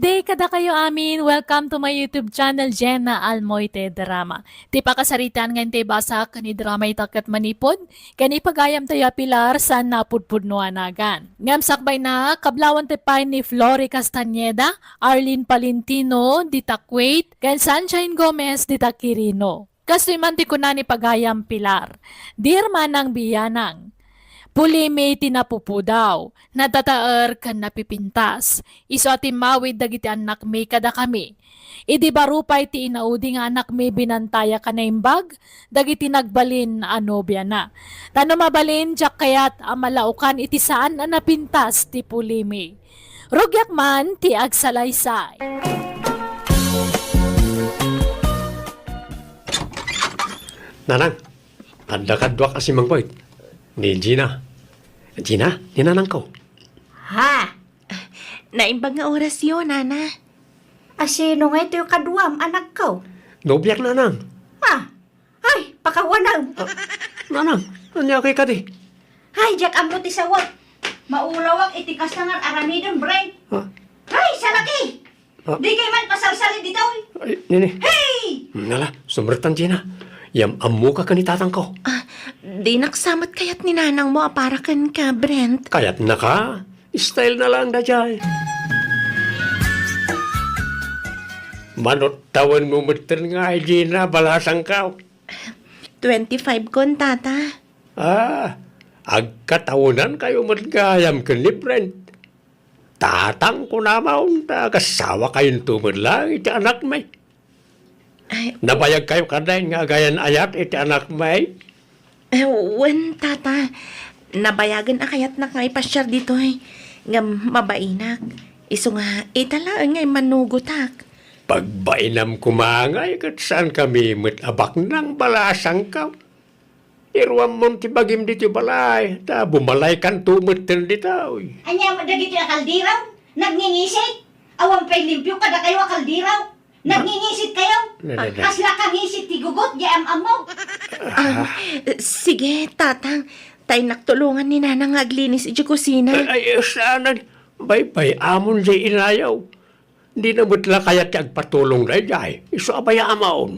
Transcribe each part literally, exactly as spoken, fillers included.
Day kadakayo amin. Welcome to my YouTube channel, Jenna Almoite Drama. Ti pakasaritaan nga intay basa ken idrama ita ket manipud ken ipagayamtayo a pilar saan napudpudno a nagan. Ngem sakbayna, kablawentayo pay ni Flory Castañeda, Arlene Palentino, dita Kuwait, ken Sunshine Gomez, dita Quirino. Kastoy man ti kuna ni pagayam Pilar, "Dear Manang Biyanang, pulimi ti napupudaw, natataer ken napipintas. Isu a timmawid dagiti annakmi kadakami. Idi baro pay ti inaudi nga annakmi binantayak a naimbag dagiti nagbalin a nobiana. Ta no mabalin, diak kayat a malaokan iti saan a napintas ti pulimi. Rugiak man ti agsalaysay." Nanang, adda kaduak a simmangpet. Ni Gina. Gina, ni nanangko. Ha? Naimbag nga orasyo, Nana. Asino ngay toy kaduam, anakko? Nobiak, Nanang. Ha? Ay, pakawanem. Ah, Nanang, ania kay kadi? Ay, diak ammo ti sawek. Maulawak iti kasta nga aramidem, Brent. Ah. Ay, salaki! Ah. Di kay man pasalsali ditoy. Ay, nini. Hey! Nala, sumrektan, Gina. Yam-ammoka ken ni tatangko. Ah, dinak sa met kayat ni nanangmo a para kenka, Brent. Kayatnaka? Style na lang daydiay. Manut tawenmo metten ngay, Gina, balasangko. Twenty-five kon, Tata. Ah, agkatawenankayo met gayam ken ni Brent. Tatang, kunam, ta agasawakayonto met laeng iti anakmi. Ay, nabayagkayo kadi nga agayan-ayat iti anakmi? Eh, wen, Tata. Nabayagen a kayatnak nga ipasiar ditoy. Ngem mabainak. Isu nga, ita laeng nga immanugotak. Pagbainam koma ngay ket saankami met a baknang, balasangko. Iruammon ti bagim ditoy balay, ta bumalaykanto metten ditoy. Ania met dagitoy a kaldero? Nagngingisit? Awan pay limpio kadakayo a kaldero? Nagngingisit kayo? Na, na, na. Kasla kangisit ti gugot, di am-ammo. Ah, sige, Tatang. Ta innak tulongan ni Nanang nga aglinis iti kusina. Ay, ay, saanen. Baybay-amon jay inayo. Dina met la kayat ti agpatulong daydiay. Isu a bay-amon.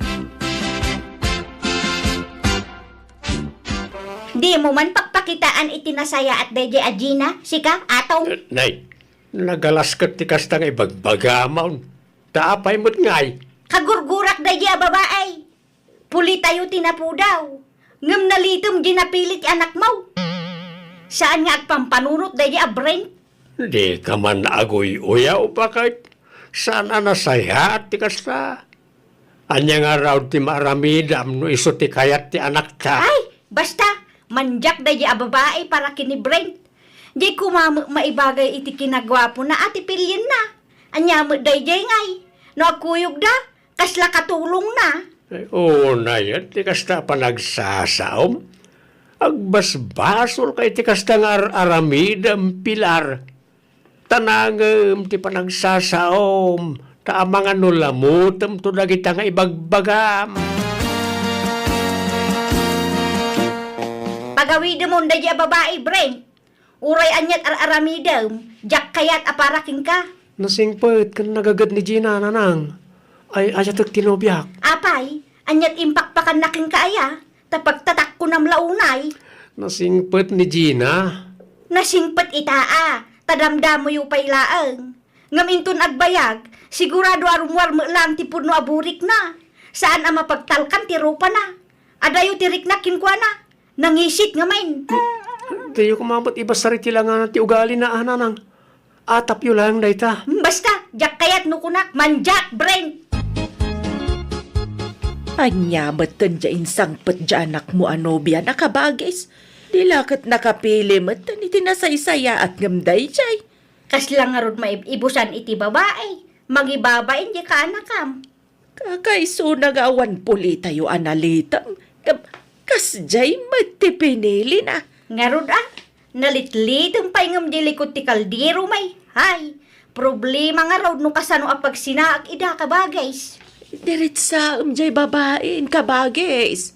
Dimo man pakpakitaan iti nasayaat daydiay a Gina, sika, Atong? Eh, nay, nagalas ket ti kasta nga ibagbagamon. Ta apay met ngay? Kagurgurak daydiay a babai. Pulitayo ti napudaw, ngem nalitem jay napili ti anakmo. Saan nga agpampanunot daydiay a Brent? Dika man aguy-uyaw, baket. Saan a nasayaat ti kasta. Ania ngarud ti maaramidam no isu ti kayat ti anakta? Ay, basta, mandiak daydiay a babai para ken ni Brent. Jay koma met maibagay iti kinaguapona a ti pilienna. Ania met daydiay ngay? No agkuyogda, kasla katulongna. Ay, unay, ti kasta a panagsasaom. Agbasbasolka iti kasta nga ar-aramidem, Pilar. Ta nangem ti panagsasaom, ta amangan no lamutemto dagita nga ibagbagam. Pagawidemon daydiay a babai, Brent. Uray aniat ar-aramidem, diak kayat a para kenka. Nasingpet ken nagaged ni Gina, Nanang. Ay-ayatek ti nobiak. Apay, aniat impakpakanna kenka aya? Ta pagtatakkonam la unay. Nasingpet ni Gina. Nasingpet ita a, ta damdamoyo pay laeng. Ngem inton agbayag, sigurado a rummuar met laeng ti pudno a burikna. Saan a mapagtalkan ti rupana. Adayo ti riknak kenkuana. Nangisit ngamin. Diyo koma met ibasar iti langana ti ugalina, a, Nanang. Atapyo laeng dayta. Hmm, basta, diak kayat no kunak, mandiak, Brent! Ania met ken diay insangpet diay anakmo a nobiana, kabagis? Di la ket nakapili met iti nasaysayaat ngem daydiay. Kasla ngarud maib-ibusan iti babai, mangibabain diay kaanakam. Kakaisuna nga awan pulitayo a nalitem, ngem kasdiay met ti pinilina. Ngarud a, nalitlitem pay ngem diay likod ti kaldero, may. Hay, problema ngarud no kasano a pagsinaak ida, kabagis. Diretsaem diay babain, kabagis.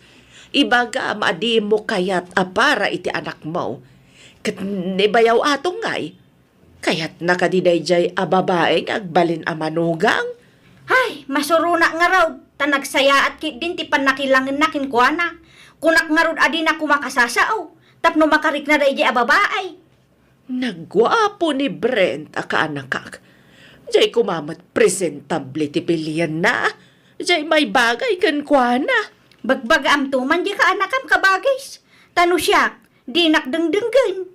Ibagam a dimo kayat a para iti anakmo. Ket ni bayaw Atong ngay, Kayatna kadi daydiay a babai nga agbalin a manugang? Ay, masuronak ngarud, ta nagsayaat ketdin ti pannakilangenna kenkuana. Kunak ngarud a dinak koma kasasao, tapno makarikna daydiay a babai. Nagguapo ni Brent a kaanakak. Diay koma met presentable ti pilienna. Diay maibagay kenkuana. Bagbagaamto man diay kaanakam, kabagis. Ta no siak, dinak dengdenggen.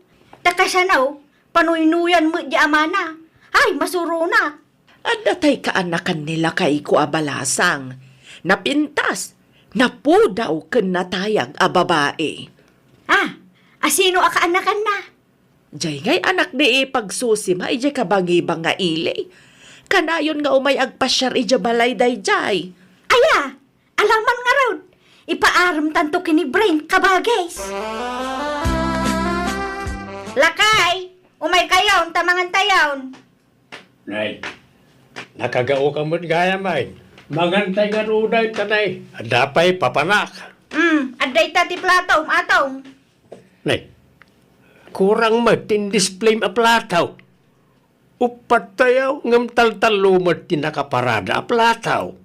Ta kasano, panuynuyan met diay amana. Ay, masuronak. Adda tay kaanakan ni lakayko a balasang. Napintas, napudaw ken natayag a babai. Ah, asino a kaanakanna? Diay ngay anak ni ipagsusima idiay kabangibang nga ili. Kanayon nga umay agpasiar idiay balay daydiay. Aya, alaman ngarud. Ipaaremtanto ken ni Brent, kabagis. Lakay, umay kayon, ta mangan tayon. Nay, nakagaoka met gayam ay. Mangantay nga ruday ta, nay. Adda pay papanak. Hmm, adda ita ti plato, um, atong. Nay, kurang met ti in-display a plato. Uppat tayo, ngem taltallo met ti nakaparada a plato.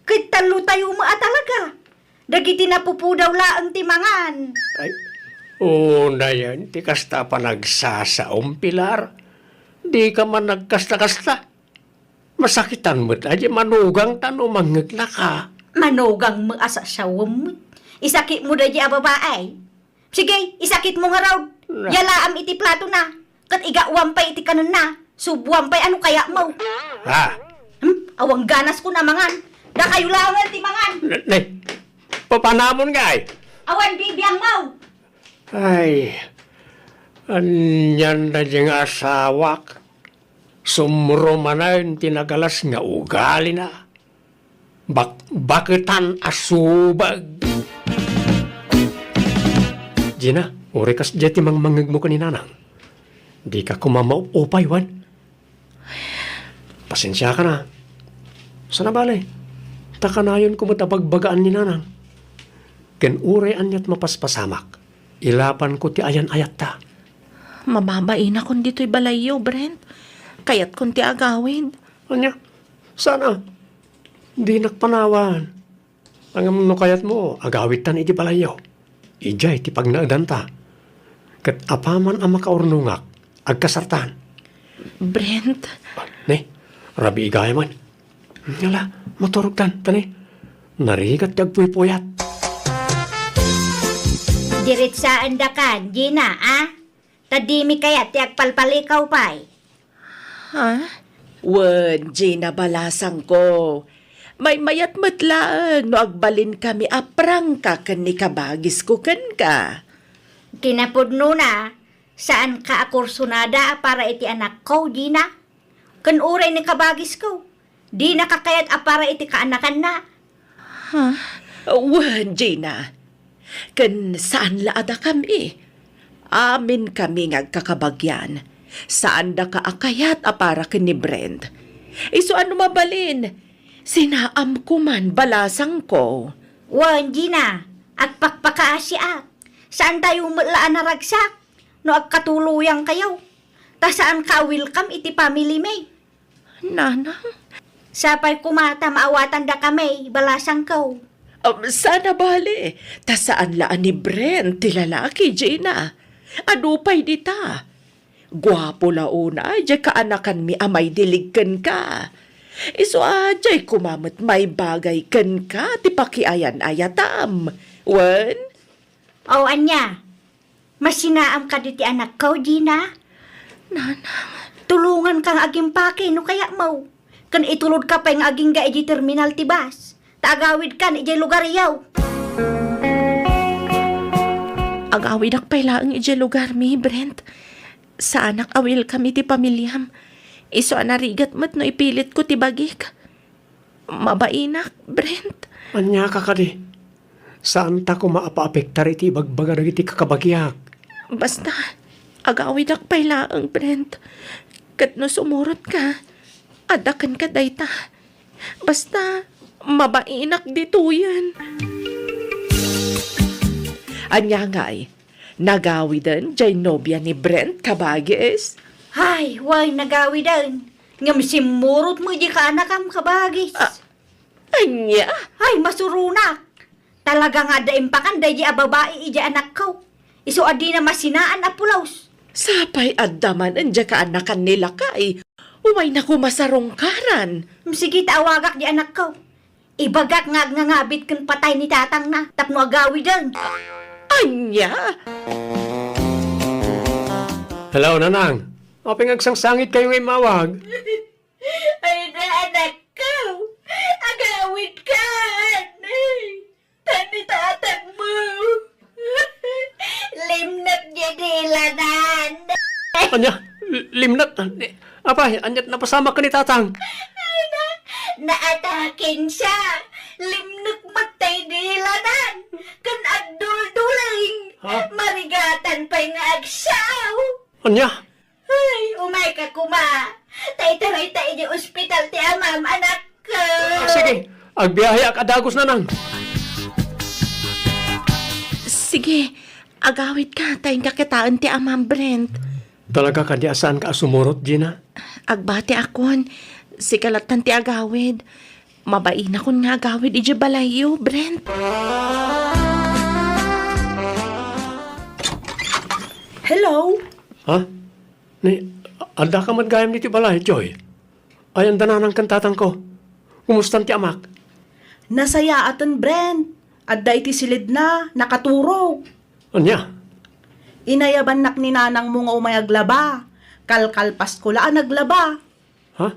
Ket tallo tayo met a talaga. Dagiti napupudaw laeng ti mangan. Ay, unayen ti kasta a panagsasaom, Pilar. Dika man nagkasta-kasta. Masakitan met a di manugangta no mangngegna ka. Manugang met a sasawem met. Isakit mo daydi a babae. Sige, isakit mo ngarud. Na. Yalaam iti plato na. Ket igawan pay iti kanenna. Subuan pay ano kaya mo. Ha? Hmm? Awan ganas ko na mangan. Dakayo laeng ti mangan. Ne, ne. Papanamon nga ay? Awan bibiang mo. Ay, anian na di nga asawak. Sumro manen ti nagalas nga ugalina. Bak-, baketan a subag. Gina, uray kasdiay ti mangmangngeg mo ken ni Nanang. Dika koma maup-upay, wen? Pasensiakan a. Sana bale, ta kanayonko met a bagbagaan ni Nanang. Ken uray aniat mapaspasamak, ilapanko ti ayan-ayatta. Mababainakon ditoy balayyo, Brent. Kayatkon ti agawid. Ania? Sana? Dinak panawan. Ngem no kayatmo, agawidtan iti balayyo. Idiay ti pagnaedanta. Ket apaman a makaurnongak, agkasartan. Brent. Ne, rabii gayam. Ala, maturogtan, ta ne, narigat ti agpuypuyat. Diretsaandakan, Gina, a? Ta dimi kayat ti agpalpalikaw pay. Ha? Wen, Gina, balasangko. Maymayat met laeng no agbalinkami a prangka ken ni kabagisko kenka. Kinapudnona, saanka a kursunada a para iti anakko, Gina? Ken uray ni kabagisko, dinaka kayat a para iti kaanakanna. Ha? Wen, Gina. Ken saan la a dakami. Amin kami nga agkakabagian. Saan daka a kayat a para ken ni Brent. Isu a no mabalin, sinaamko man balasangko. Wen, Gina, agpakpakaasiak. Saantayo met la a naragsak no agkatuloyangkayo. Ta saanka a welcome iti family mi. Nanang? Sapay koma ta maawatandakami, balasangko. Um, sana bale, ta saan la a ni Brent ti lalaki, Gina. Adu pay dita. Guapo la unay diay kaanakanmi a maidilig kenka. Isu a diay koma met maibagay kenka ti pakiayan-ayatam. Wen? O, ania? Masinaam kadi ti anakko, Gina? Nanang. Tulonganka nga agimpake no kayatmo. Ken itulodka pay nga agingga idiay terminal ti bus. Ta agawidkan idiay lugaryo. Agawidak pay laeng idiay lugarmi, Brent. Saanak a welcome iti pamiliam. Isu a narigat met no ipilitko ti bagik. Mabainak, Brent. Ania ka kadi? Saanta koma a paapektar iti ibagbaga dagiti kakabagiak. Basta, agawidak pay laeng, Brent. Ket no sumurotka, adda kenka dayta. Basta, mabainak ditoyen. Ania ngay, nagawiden diay nobia ni Brent, kabagis? Ay, wen, nagawiden. Ngem simmurot met diay kaanakam, kabagis. Ah, ania? Ay, masuronak. Talaga nga adda impakan daydiay a babai idiay anakko. Isu a dina masinaan a pulos. Sapay adda manen diay kaanakan ni lakay. Umayna koma sarungkaran. Sige ta awagak diay anakko. Ibagak nga agngangabit ken patay ni tatangna tapno agawiden. Ania? Hello, Nanang. Apay nga agsangsangitkayo nga immawag? Ay na, anakko. Agawidka, anay. Tan ni tatangmo. Limnek diay dilanan. Ania? L-, limnek? Ni-, apay, ania't napasamak ken ni tatang? Ay na, naataken siya. Limnek met tay dilanan. Ken agdulduling. Ha? Marigatan pay nga agsaw. Ania? Ay, umayka koma. Ta itarayta idiay ospital ti amam, anakko. Ah, sige. Agbiaheak a dagus, Nanang. Sige, agawidka, ta inka kitaen ti amam, Brent. Talaga kadi a saanka a sumurot, Gina? Agbatiakon. Sika lattan ti agawid. Mabainakon nga agawid idiay balayyo, Brent. Hello? Ha? Ni, addaka met gayam ditoy balay, Joy? Ayan da nanang ken tatangko. Kumustan ti amak? Nasayaaten, Brent. Adda iti silidna, nakaturog. Ania? Inayabannak ni nanangmo nga umay aglaba. Kalkalpasko la a naglaba. Ha?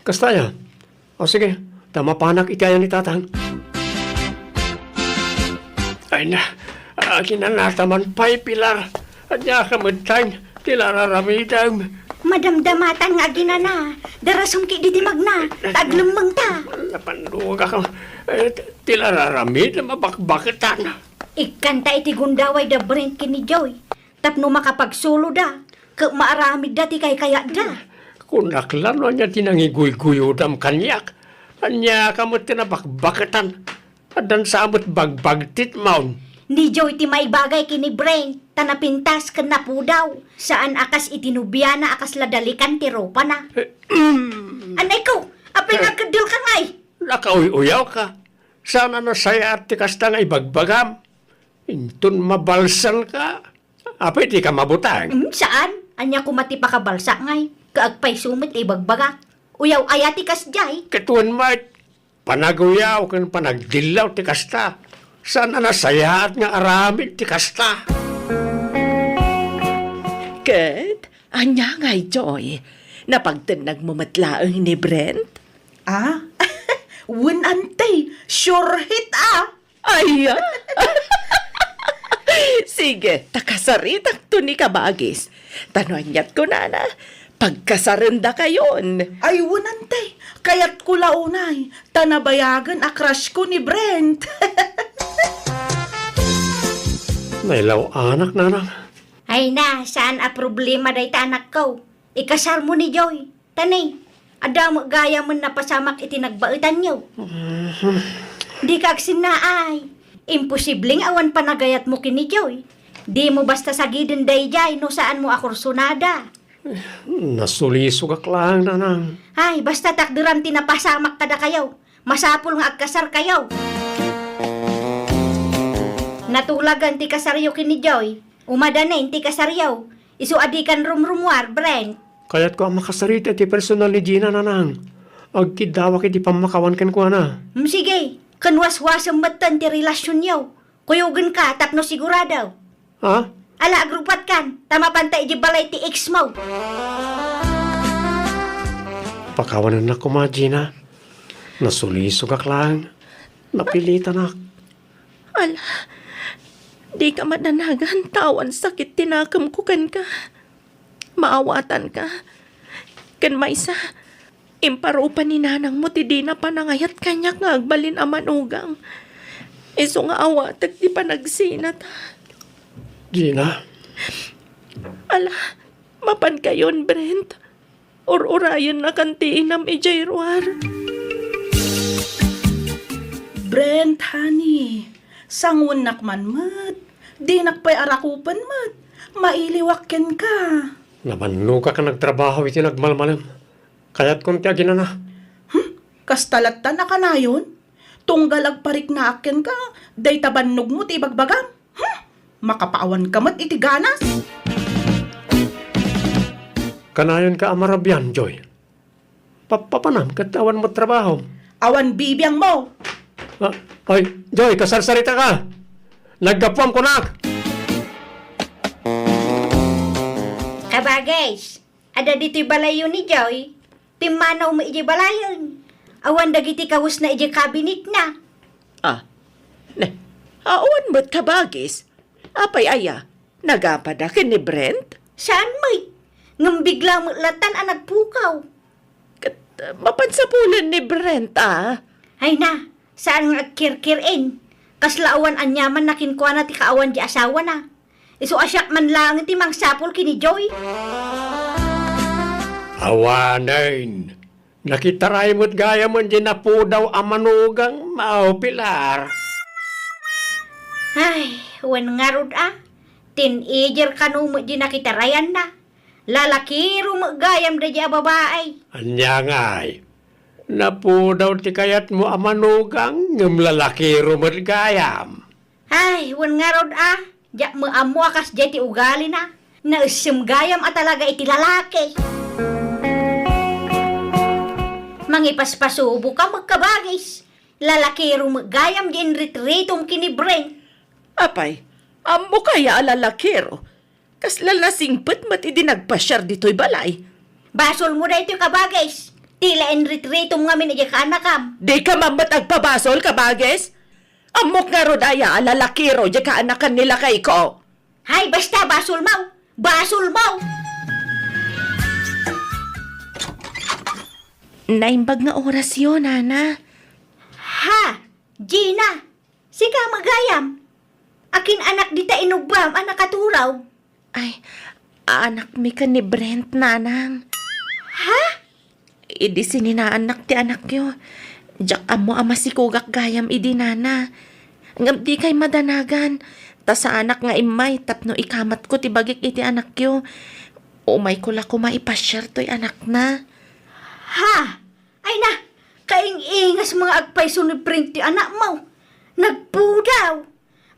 Kasta aya? O sige, ta mapanak iti ayan ni tatang. Ay na, aginanata man pay, Pilar. Ania ka met tay ti lararamidem? Madamdamatan nga aginana. Darasem ketdi ti magna, ta aglemmengta. Napandungak. Eh, ti lararamid, mabakbaketan. Ikkanta iti gundaway da Brent ken ni Joy. Tapno makapagsuloda, ket maaramidda ti kaykayatda. Kunak la no ania ti nangiguyguyodam kaniak. Ania ka met ti nabakbaketan? Addan sa met bagbagtit maon. Ni Joy ti maibagay ken ni Brent, ta napintas ken napudaw. Saan a kas iti nobiana a kasla dalikan ti rupana. Eh, mm. Anay ko, apay nga Eh. agkeddel ka ngay? Nakauy-uyaw ka. Saan a nasayaat ti kasta nga ibagbagam? Inton mabalsan ka, apay di ka mabutang? Mm, saan? Ania koma ti pakabalsak ngay? Kaagpayso met ti ibagbagak. Uyaw aya ti kasdiay? Ket wen met, panaguyaw ken panagdillaw ti kasta. Saan a nasayaat nga aramid ti kasta? Ket, ania ngay, Joy? Napagtennagmo met laeng ni Brent? Ah? Wen, ante, sure hit, ah! Ay, ah. Sige, ta kasaritakto ni kabagis. Ta no aniat kunana, pagkasarendakayon. Ay, wen, ante. Kayatko la unay. Ta nabayagen a crush ko ni Brent. Nailaw-anak, nanang. Ay na, saan a problema dayta, anakko. Ikasarmo ni Joy. Ta ni, adda met gayamen napasamak iti nagbaetanyo. Mhm. Dika agsinnaay. Imposible nga awan panagayatmo ken ni Joy. Dimo basta sagiden daydiay no saanmo a kursonada. Nasulisogak laeng, nanang. Ay, basta takderam ti napasamak kadakayo. Masapul nga agkasarkayo. Natulagan ti kasaryo ken ni Joy. Umadanen ti kasaryo. Isu a dikan rumrumuar, Brent. Kayatko a makasarita iti personal ni Gina, nanang. Agkiddawak iti pammakawan kenkuana. Hmm, sige. Ken waswasem metten ti relasionyo. Kuyogenka tapno sigurado. Ha? Ala, agrupatkan, ta mapanta idiay balay ti ex mo. Pakawanennak koma, Gina. Nasulisogak laeng. Napilitanak. Ala, dika madanagan ta awan sakit ti nakemko kenka. Maawatanka. Ken maysa, imparupa ni nanangmo ti dina panangayat kaniak nga agbalin a manugang. Isu nga awatek ti panagsinata. Gina. Ala, mapankayon, Brent. Ur-urayennakan ti inam idiay ruar. Brent, honey, sanguennak man met. Dinak pay arakupen met. Mailiwak kenka. Nabannogak a nagtrabaho iti nagmalmalem. Kayatkon ti aginana. Hmm? Kasta latta a kanayon? Tunggal agpariknaak kenka, dayta bannogmo ti ibagbagam. Hmm? Makapaawanka met iti ganas. Kanayonka a marabian, Joy. Pappapanam ket awan met trabahom. Awan bibiangmo. Ah, ay, Joy, kasarsaritaka. Naggapuam kunak. Kabagis, adda ditoy balayyo ni Joy. Pimmanaw met idiay balayen. Awan dagiti kawesna idiay kabinetna. Ah, ne, awan met kabagis. Apay aya, nagapada ken ni Brent? Saan met. Ngem bigla met latan a nagpukaw. Ket, uh, mapan sapulen ni Brent, ah. Ay na, saan nga agkirkir-en. Kasla awan aniamanna kenkuana ti kaawan ti asawana. Isu a siak man laeng ti mangsapul ken ni Joy. Awanen, nakitarayo met gayam diay napudaw a manugang, Mao Pilar. Ay, wen ngarud a. Teenager kano met diay nakitarayanna. Lalakiro met gayam daydiay a babai. Ania ngay? Napudaw ti kayatmo a manugang, ngem lalakiro met gayam. Ay, wen ngarud a, diak met ammo a kasdiay ti ugalina. Naessem gayam a talaga iti lalaki. Mangipaspasuboka met, kabagis. Lalakiro met gayam diay inritritom ken ni Brent. Apay, ammok aya a lalakiro? Kasla nasingpet met idi nagpasiar ditoy balay. Basolmo daytoy, kabagis. Tila inritritom ngamin idiay kaanakam. Dika man met agpabasol, kabagis. Ammok ngarud aya a lalakiro diay kaanakan ni lakayko. Hay, basta, basolmo! Basolmo! Naimbag nga orasyo, nana. Ha? Gina! Sika met gayam? Akin-anak dita inubbam a nakaturaw? Ay, aanakmi ken ni Brent, nanang. Ha? Idi sininaannak ti anakyo, diak ammo a masikogak gayam idi, nana. Ngem dikay madanagan, ta saanak nga immay tapno ikamatko ti bagik iti anakyo. Umayko la koma ipasiar toy anakna. Ha? Ay na, kaing-ingas nga agpayso ni Brent ti anakmo. Nagpudaw.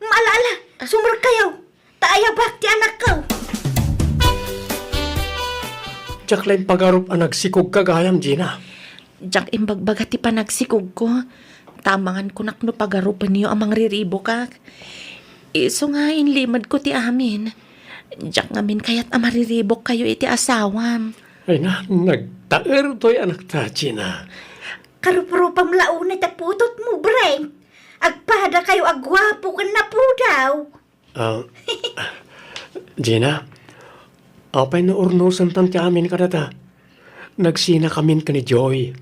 Ala, ala, sumerkayo. Ta ayabak ti anakko. Diak la impagarup a nagsikogka gayam, Gina. Diak imbagbaga ti panagsikogko. Ta amangan kunak no pagarupenyo a mangriribokak. Isu nga inlimedko ti amin. Diak ngamin kayat a mariribokkayo iti asawam. Ay na, nagtaer toy anakta, Gina. Karuprupam la unay ta putotmo, Brent. Agpadakayo a guapo ken napudaw. Ah, Gina, apay no urnosentan ti amin kadata? Nagsinakamin ken ni Joy.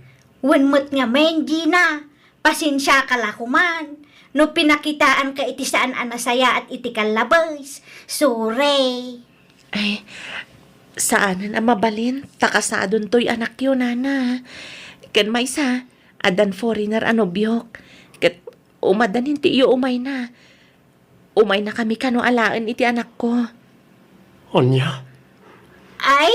Wen met ngamin, Gina. Pasensiaka la koman no pinakitaanka iti saan a nasayaat iti kallabes. Sorry. Ay, saanen a mabalin, ta kasadon toy anakyo, nana. Ken maysa, addan foreigner a nobiok. Ket umadanin ti iyo umayna. Umaynakami kano alaen iti anakko. Ania? Ay,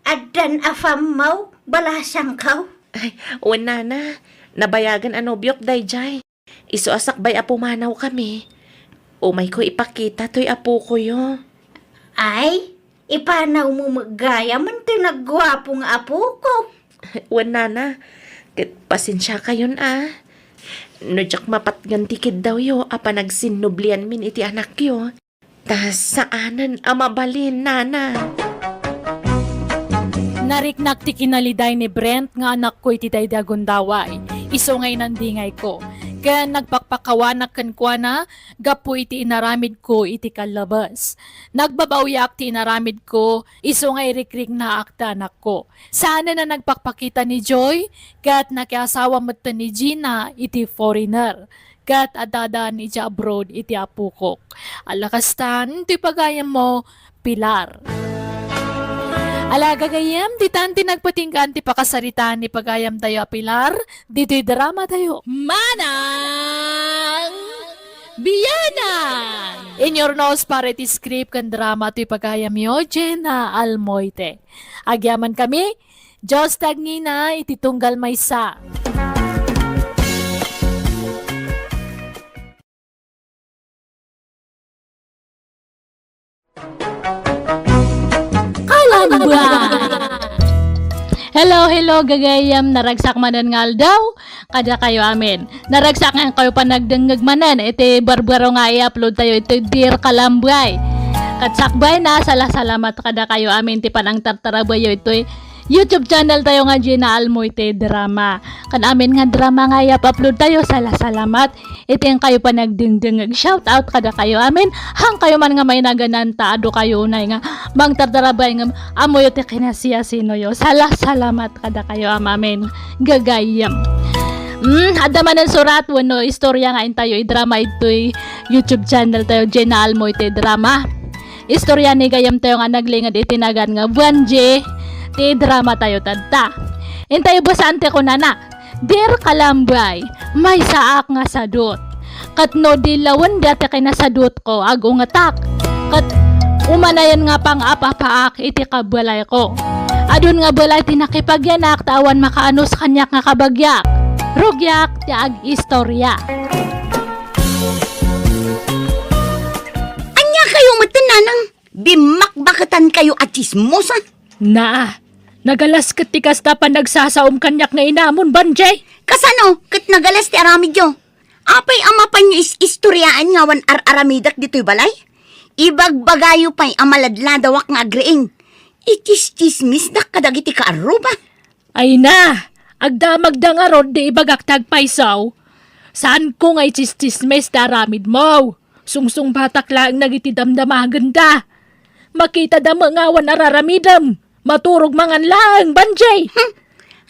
addan a fammaw, balasangkaw. Ay, wen, nana, nabayagen a nobiok daydiay. Isu a sakbay a pumanawkami, umayko ipakita toy apokoyo. Ay, ipanawmo met gayam toy nagguapo nga apoko. Wen, nana, ket pasensiakayon a. No diak mapatgan ti kiddawyo a panagsinnublianmin iti anakyo. Ta saanen a mabalin, nana. Nariknak ti kinaliday ni Brent nga anakko iti daydi a gundaway, isu nga inandingayko. Ken nagpakpakawanak kenkuana gapu iti inaramidko iti kallabes. Nagbabawiak ti inaramidko, isu nga irikriknaak ti anakko. Saanen a nagpakpakita ni Joy, ket nakiasawa metten ni Gina iti foreigner. Ket adda idiay abroad iti apokok. Ala kastan, ti pagayammo, Pilar. Ala, gagayyem, ditan ti nagpatinggaan ti pakasaritaan ni pagayamtayo a Pilar, ditoy dramatayo. Manang Biyanan! Inurnos para iti script ken drama toy pagayamyo, Jenna Almoite. Agyamankami, Dios ti agngina iti tunggal maysa. Kalamba! Hello, hello, gagayyem, naragsak manen nga aldaw kadakayo amin. Naragsak nga kayo panagdengngeg manen iti barbaro nga i-upload tayo iti Dear Kalambay. Ket sakbayna, sala-salamat kadakayo amin ti panangtartarabayo itoy YouTube channel tayo nga Gina Almoite Drama. Kan amin nga drama nga i-upload tayo, sala-salamat. Iti inkayo panagdengdengngeg, shout out kadakayo amin. Hankayo man nga mainagananta, adu kayo unay nga mangtartarabay ngem ammoyo ti kinasiyasinoyo. Sala-salamat kadakayo amin. Gagayyem. Mm, adda manen surat wenno istorya nga intayo idrama itoy YouTube channel tayo, Jenna Almoite Drama. Istorya ni gayyem tayo nga naglinged iti nagan nga Buanji ti drama tayo tatta. Intayo basaan ti kunana. Dear Kalambay, maysaak nga sadut. Ket no di lawen dayta kinasadutko, agungetak. Ket umanayen nga pang-ap-apaak iti kabalayko. Adun nga balay ti nakipagyanak ta awan makaanus kaniak nga kabagiak. Rugiak ti ag-istorya. Ania kayo met, nanang? Bimmakbaketan kayo a tsismosa? Naa, nagalas ket ti kasta panagsasaom kaniak nga inamon, Banjay. Kasano ket nagalas ti aramidyo? Apay a mapanyo is-istoriaan nga awan ar-aramidek ditoy balay? Ibagbagayo pay a maladladawak nga agriing. Itsistsismisdak kadagiti kaarruba. Ay na, agdamagda ngarud ti ibagak ti agpayso. Saanko nga itsistsismis ti aramidmo. Sungsungbatak laeng dagiti damdamagenda. Makitada met nga awan ar-aramidem. Maturog mangan laeng, Banjay. Hmm.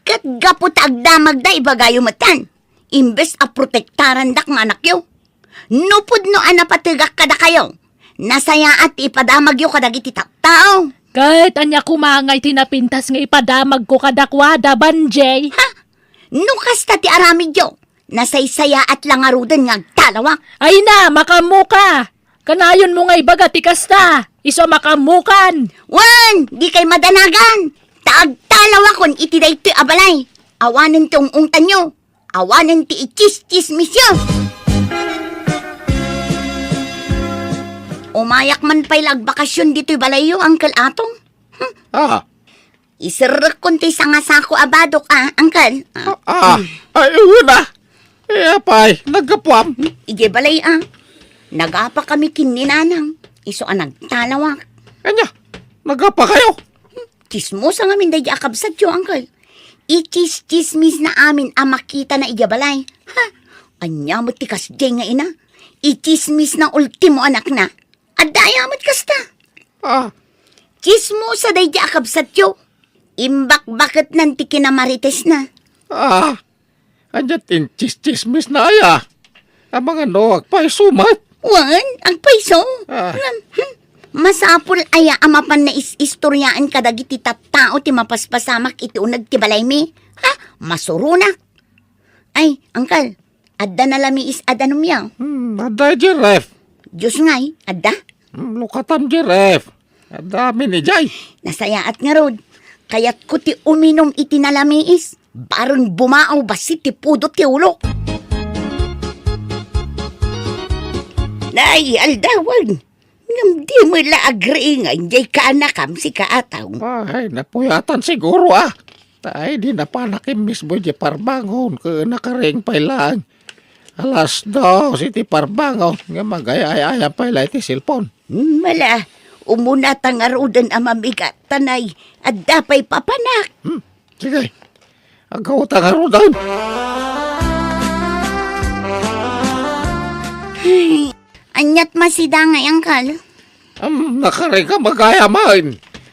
Ket gapu ta agdamagda, ibagayo metten. Imbes a protektarandak nga anakyo. No pudno a napategak kadakayo, nasayaat ti ipadamagyo kadagiti tattao. Ket ania koma ngay ti napintas nga ipadamagko kadakuada, Banjay? Ha? No kasta ti aramidyo, nasaysayaat la ngaruden nga agtalawak. Ay na, makaammoka! Kanayonmo nga ibaga ti kasta, isu a makaammokan! Wen, dikay madanagan! Ta agtalawakon iti daytoy a balay. Awanen ti ung-ungtanyo. Awanen ti itsistsismisyo. Umayak man pay la agbakasyon ditoy balayyo, Uncle Atong. Hmm. Ah. Iserrekkon ti sangasako a badok, ah, Uncle. Ah. Ah, ah. Ay, wen a. Eh, apay, naggapuam? Idiay balay, ah. Nagapakami ken ni Nanang. Isu a nagtalawak. Ania? Nagapakayo? Tsismosa ngamin daydi a kabsatyo, Uncle. Itsistsismisna amin a makitana idiay balay. Ha? Ania met ti kasdiay nga ina? Itsismisna ultimo anakna. Adda aya met kasta? Ah. Tsismosa daydi a kabsatyo. Imbakbaketnan ti kinamaritesna. Ah. Ania ti intsistsismisna aya? Amangan no agpayso met? Wen, agpayso. Ah. Ngem, hmm, masapul aya a mapan nais-istoriaan kadagiti tattao ti mapaspasamak iti uneg ti balaymi? Ha? Masuronak. Ay, Uncle, adda nalamiis a danumyo? Hmm, adda idiay ref. Dios ngay, adda? Hmm, lukatan idiay ref. Adda amin idiay. Nasayaat ngarud. Kayatko ti uminum iti nalamiis. Bareng bumao bassit ti pudot ti ulok. Nay, aldawen. Ngem di met la agriingan diay kaanakam, sika, Atong. Ay, napuyatan siguro, ah. Ay, di napanak immismo diay parbangon, ket nakariing pay laeng. Alas dos iti parbangon, nga magay-ay-ayam pay la iti cellphone. Hmm, mala, umuna ta ngaruden a mamigat, ta nay, adda pay papanak. Hmm, sige. Agawta ngaruden. Ay, aniat masida ngay, Uncle? Am, nakariing ka magayam.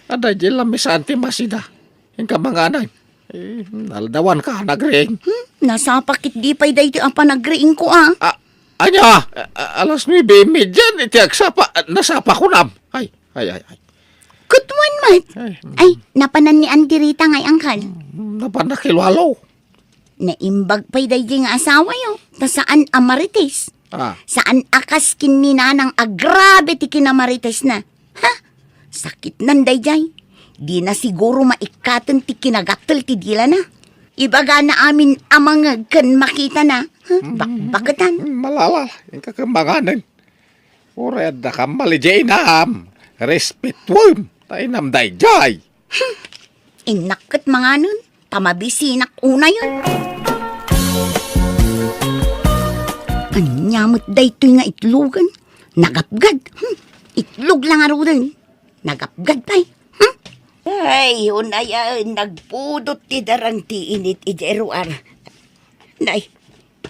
Adda diay lamisaan ti masida. Inka mangan. Eh, naldawanka, nagriing. Hmm, nasapa ketdi pay daytoy a panagriingko, ah. Ah, ania? A-, a-, alas nuebe y media iti agsapa, nasapa kunam. Ay, ay, ay, ay. Ket wen met. Ay, mm. Ay, napanan ni Andirita ngay, Uncle? Mm, napan na kilwalo. Naimbag pay daydi nga asawayo, ta saan a marites. Ah. Saan a kas ken ni Nanang a grabe ti kinamaritesna. Ha? Sakitnan daydiay. Dina siguro maikkaten ti kinagattel ti dilana. Ibagana amin a mangeg ken makitana. Ha? Mm. Bakbaketan. Mm, malala, inka ken manganen. Uray adda kammal idiay inam. Respetuem ta inam daydiay. Hmm. Innak ket manganen, ta mabisinak unayen. Ania met daytoy nga itlogen? Nagapgad. Hmm. Itlog la ngaruden. Nagapgad pay. Hmm. Ay, unayen, nagpudot ti darang ti init idiay ruar. Nay,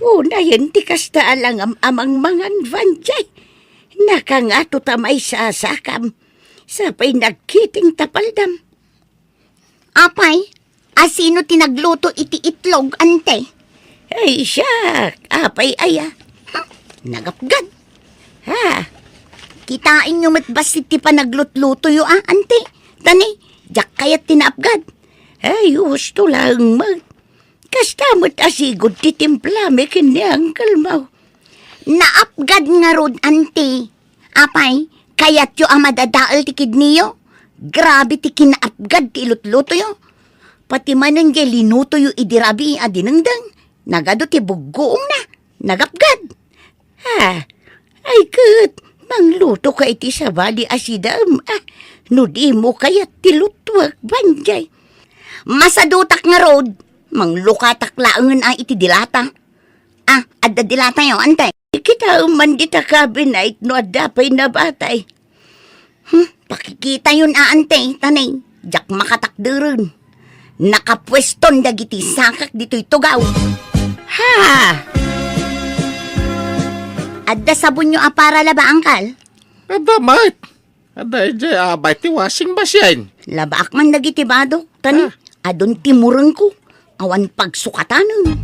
unayen ti kasta a langam a mangmangan, Banjay. Nakangato ta maisasakam. Sapay nagkiting ta paldam. Apay, asino ti nagluto iti itlog, ante? Ay, siak. Apay aya? Hmm, nagapgad. Ha? Kitaenyo met bassit ti panaglutlutoyo, a, ante? Tani, diak kayat ti naapgad. Ay, husto laeng met. Kasta met a sigud ti timplami ken ni Uncle Mau. Naapgad ngarud, anti. Apay, kayatyo a madadael ti kidniyo? Grabe ti kinaapgad ti ilutlutoyo. Pati manen jay linutoyo idi rabii a dinengdeng, nagadu ti buggoongna, nagapgad. Ah, ay ket, manglutoka iti sabali a sidaem, ah, no dimo kayat ti lutuek, Banjay. Masadutak ngarud, manglukatak laengen a iti dilata. Ah, adda dilatayo, ante. Kitaem man dita cabinet no adda pay nabatay. Hmm, pakikitayon a, ante, tanay, diak makatakderen. Nakapueston dagiti sakak ditoy tugaw. Ha! Adda sabonyo a para laba, angkal? Adda met. Adda idiay abay ti washing machine. Labaak man dagiti badok, tani, Ah. adun ti murengko, awan pagsukatanen.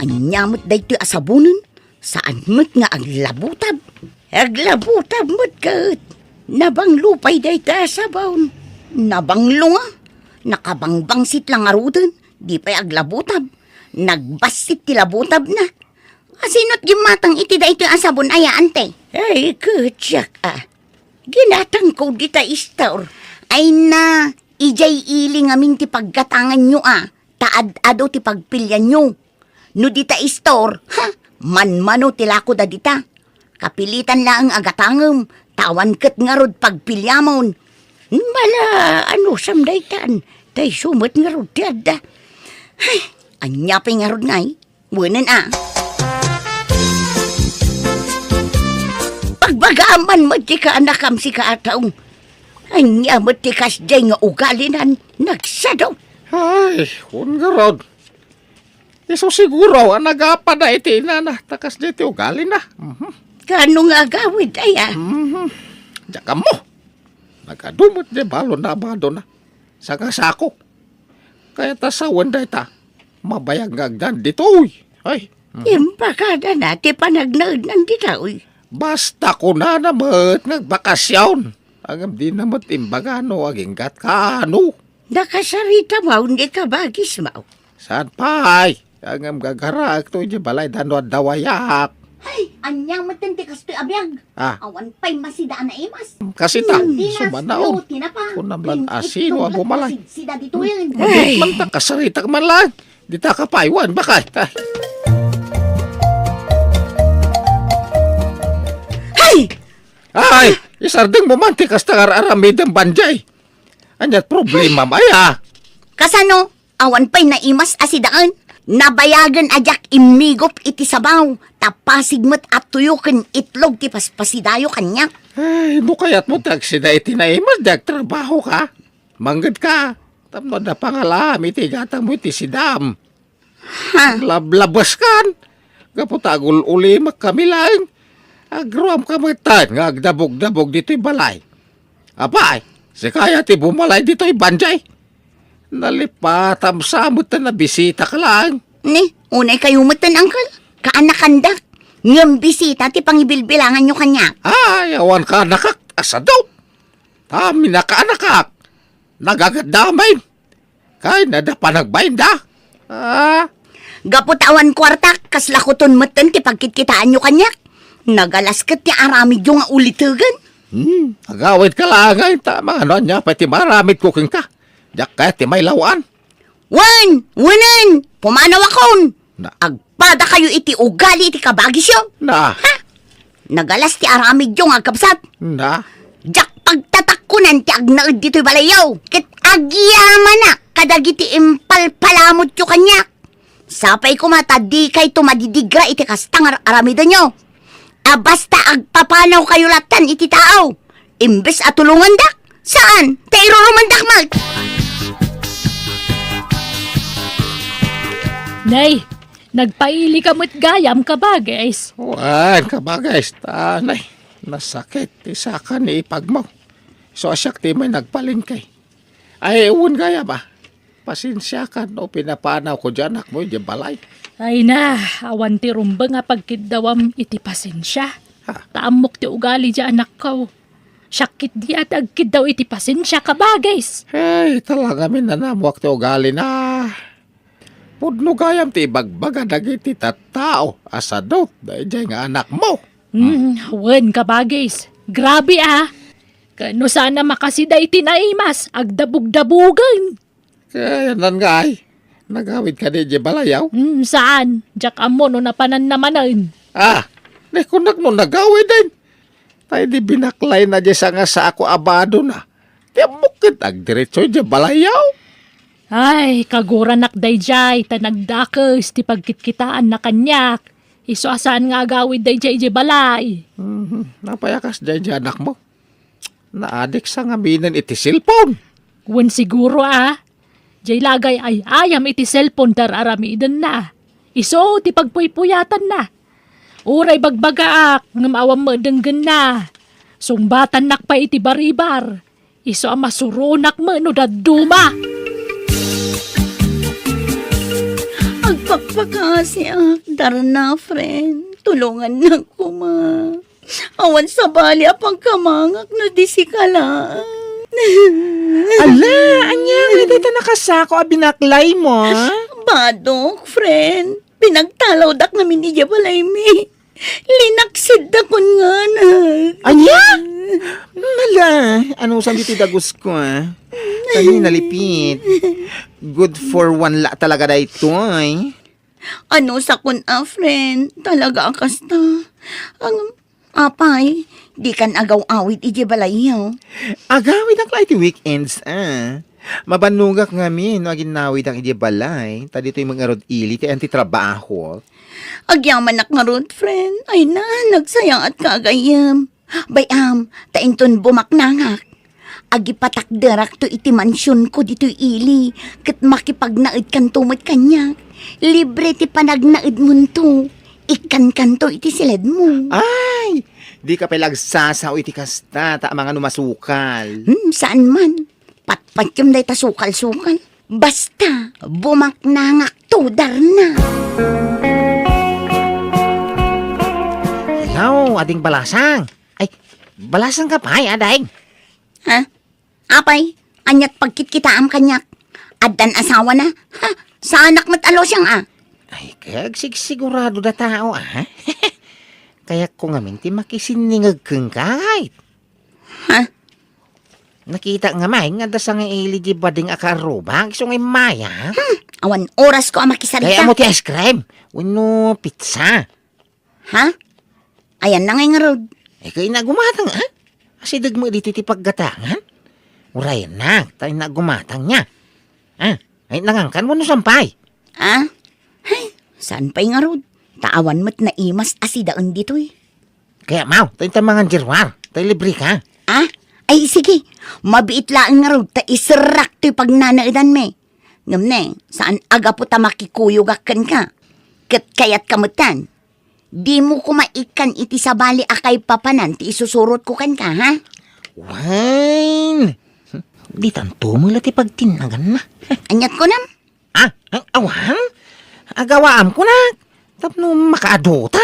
Ania met daytoy a sabonen? Saan met nga aglabutab? Aglabutab met ket. Nabanglo pay dayta a sabon. Nabanglo nga. Nakabangbangsit la ngaruden. Di pay aglabutab. Nagbassit ti labutabna. Asino't gimmatang iti daytoy a sabon aya, ante? Ay, ket siak, a. Ginatangko dita istor. Ay na, idiay ili ngamin ti paggatanganyo, a. Ta ad-adu ti pagpilianyo. No dita istor, ha, manmano ti lako da dita. Kapilitan laeng a gatangem, ta awan ket ngarud pagpiliamon. Mala, anusam daytan, ta isu met ngarud ti adda. Ay, ania pay ngarud ngay? Wenen a. Pagbagaam man met ti kaanakam, sika a tao. Ania met ti kasdiay nga ugalinan, nagsado? Ay, wen ngarud. Isu siguro a nagapada iti inana, ta kasdiay ti ugalina. Mhm. Kaano nga agawid, aya? Mhm. Diak ammo. Nagadu met di balon na abadona. Saka sako. Kayat a sawen dayta, mabayag nga agdan ditoy. Ay. Mhm. Impakadana ti panagnaednan ditoy. Basta kunana met nga agbakasyon. Ngem dina met imbaga no aginggat kaano. Nakasarita maw ni kabagis maw? Saan pay? Ngem gagaraek to idiay balay da no adda wayak. Ay, ania metten ti kastoy a biag? Ah. Awan pay masida a naimas. Kasi ta, Sardinas, sumanaw. Tinapa, kunam lan asino a bumalay. Sida ditoyen. Ay. Mabit man ta, kasaritak man lang. Dita ka paywan, bakay. Ah. Ay! Ay, isardeng mo man ti kasta nga ar-aramidem, Banjay. Ania't problema, maya? Kasano? Awan pay naimas a sidaen. Nabayagen a diak immigup iti sabaw. Ta pasig met a tuyo ken itlog ti paspasidayo kaniak. Ay, no kayat mo ti agsida iti naimas, di agtrabaho ka. Mangngegka. Tapno adda pangalaam iti igatang mo iti sidam. Ha? Lablabas kan. Gapu ta agul-ulimek kami laeng. Agruam ka met nga agdabog-dabog ditoy balay. Apay, sika aya ti bumalay ditoy, Banjay? Nalipatam sa met ta nabisita ka laeng. Ni, unay kayo met ten, Uncle. Kaanakandak. Ngem bisita ti pangibilbilanganyo kaniak. Ay, awan kaanakak, asado. Ta minakaanakak. Nagagaddamen. Kayatna da panagbainda. Ah. Gapu ta awan kuartak, kasla kuton metten ti pagkitkitaanyo kaniak. Nagalas ket ti aramidyo nga ulitegen. Hmm, agawidka laeng, ay, ta maano ania pay ti maaramidko kenka? Diak kayat ti mailaw-an. Wen, wenen, pumanawakon. Na. Agpadakayo iti ugali iti kabagisyo. Na. Ha? Nagalas ti aramidyo nga agkabsat. Na. Diak pagtatakkonan ti agnaed ditoy balayyo. Ket agyamanak kadagiti impalpalamutyo kaniak. Sapay koma ta dikayto madidigra iti kasta nga ar-, aramidenyo. A basta agpapanawkayo lattan iti tao. Imbes a tulongandak, saan, ta irurumandak met. Nay, nagpailika met gayam, kabagis. Wen, kabagis, ta, nay, nasakit ti saka ni ipagmo. Isu a siak ti immay nagpalengke. Ay, wen gayam a. Pasensiakan no pinapanawko diay anakmo idiay balay. Ay na, awan ti rumbeng a pagkiddawam iti pasensia. Ha? Ta ammok ti ugali diay anakko. Siak ketdi a ti agkiddaw iti pasensia, kabagis. Hey, talaga minanamuak ti ugalina. Pudno gayam ti ibagbaga dagiti tattao a sadut daydiay nga anakmo. Hmm, wen, kabagis. Grabe a. Ken no saan a makasida iti naimas, agdabugdabugen. Kayanan nga ay, nagawid kadi idiay balayaw? Hmm, saan? Diak ammo no napananna manen. Ah, ni kunak no nagawiden. Tay di binaklayna diay sangasako a badona. Ti ammok ket agdiretso idiay balayaw. Ay, kaguranak daydiay, ta nagdakes ti pagkitkitaanna kaniak. Isu a saan nga agawid daydiay idiay balay. Mhm. Apay a kasdiay diay anakmo? Naadik sa ngaminen iti cellphone. Wen siguro a. Diay lagay ay ayam iti cellphone ti ar-aramidenna. Isu ti pagpuypuyatanna. Uray bagbagaak, ngem awan met denggenna. Sungbatannak pay iti baribar. Isu a masuronak met no dadduma. Agpakpakasiak, Darna, friend. Tulongannak koma. Awan sabali a pagkamangak no di sika laeng. Ala, ania nga dayta nakasako a binaklaymo, a? Badok, friend. Pinagtalawdak ngamin idiay balaymi. Linaksidda kun nganak. Ania? Ala, anusan ditoy dagusko, a? Kani nalipit. Good for one la talaga daytoy. Anusakon a, friend, talaga a kasta. Ang, apay, dikan agaw-awid idiay balayyo? Agawidak la iti weekends, a. Mabannogak ngamin no aginnawidak idiay balay, ta ditoy met ngarud ili ti ayan ti trabahok. Agyamanak ngarud, friend. Ay na, nagsayaatka a gayyem. Bay-am, ta inton bumaknangak, agipatakderakto iti mansionko ditoy ili, ket makipagnaedkanto met kaniak. Libre ti panagnaedmonto. Ikkankanto iti siledmo. Ay, dika pay la agsasao iti kasta, ta amangan no masukal. Hmm, saan man. Patpatiem dayta sukal-sukal. Basta, bumaknangakto, Darna. Hello, Ading Balasang. Ay, balasangka pay, Ading? Ha? Apay, aniat pagkitkitaam kaniak? Addan asawana? Ha? Saanak met a Luciang a? Ay, kagsigsigurado da tao, a? Kayatko ngamin ti makisinningeg kenka, ay. Ha? Nakita nga may nga adda sangaili di bading a kaarrubak, isu nga immay, a? Hmm, awan orasko a makisarita. Kaya mo ti ice cream, wenno pizza. Ha? Ayanna ngay ngarud? Ay, kay nagumatang, a? Asideg mo ditoy ti paggatangan? Urayennak, ta nagumatang niya. A? Ay, nangankan mo no sampay? A? Ay, saan pay ngarud? Ta awan met naimas a sidaen ditoy. Kaya, maw, tayo ta mangan jeruar. Tay libre ka. A? Ay, sige. Mabiit laeng ngarud, ta iserrak toy pagnanaedanmi. Ngem ne, saan a gapu ta makikuyogak kenka. Ket kayatka metten. Dimo koma ikkan iti sabali a kaipapanan ti isusurotko kenka, ha? Wen! Ditanto met la ti pagtinnaganna. Aniat kunam? A? Ay, awan? Agawaam kunak. Tapno makaadu ta.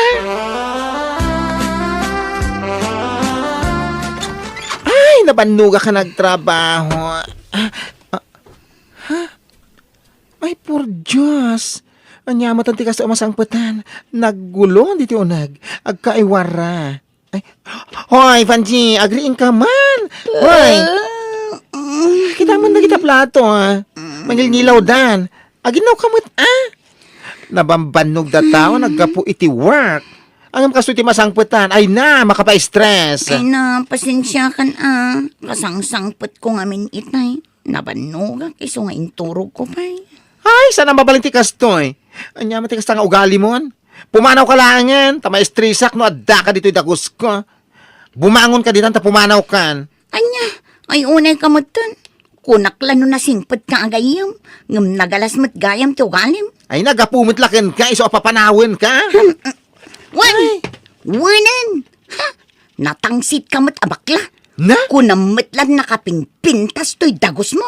Ay, nabannogak a nagtrabaho. A, a, ha? Ay, por Dios. Ania met ti kasta a masangpetan? Naggulo ditoy uneg. Agkaiwarra. Ay. Hoy, Vanji, agriingka man. Hoy. Kita man dagita plato, ah. Mangilngilawdan. Aginawka met, ah. Nabambannog da tao, naggapu iti work. Ngem kastoy ti masangpetan. Ay na, makapa-stress. Ay na, pasensiakan, ah. Kasangsangpetko ngamin itay. Nabannogak isu nga inturogko pay. Ay, saan a mabalin ti kastoy? Ania met ti kasta nga ugalimon? Pumanawka laengen, ta maestresak no addaka ditoy dagusko. Bumangonka ditan ta pumanawkan. Ania, ay unayka metten. Kunak la no nasingpetka a gayyem, ngem nagalas met gayam ti ugalim. Ay, naggapu met la kenka, isu a papanawenka. Wen! Ay. Wenen! Ha? Natangsitka met a bakla. Na? Kunam met la nakapinpintas toy dagusmo.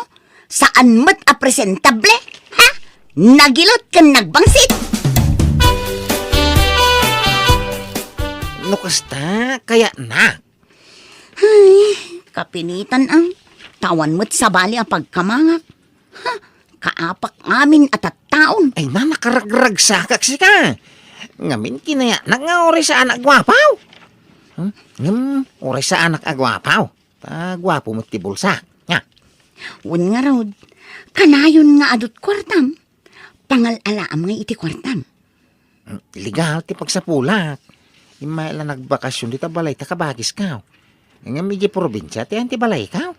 Saan met a presentable? Ha? Nagilot ken nagbangsit. No kasta, kayatna. Ay, kapinitan ang tawan met sabali a pagkamangak. Ha? Kaapak amin a tattaon. Ay, na, nakaragragsakak sika. Ngamin kinayatnak nga uray saanak a guapaw. Hmm? Ngem, uray saanak a guapaw. Ta guapo met ti bulsak. Nga. Wen ngarud, kanayon nga adut kuartam. Pangal-alaam nga iti kuartam. Hmm, legal ti pagsapulak. Immay la nagbakasyon dita balay ta kabagiska. Ngem idiay probinsia ti ayan ti balayka.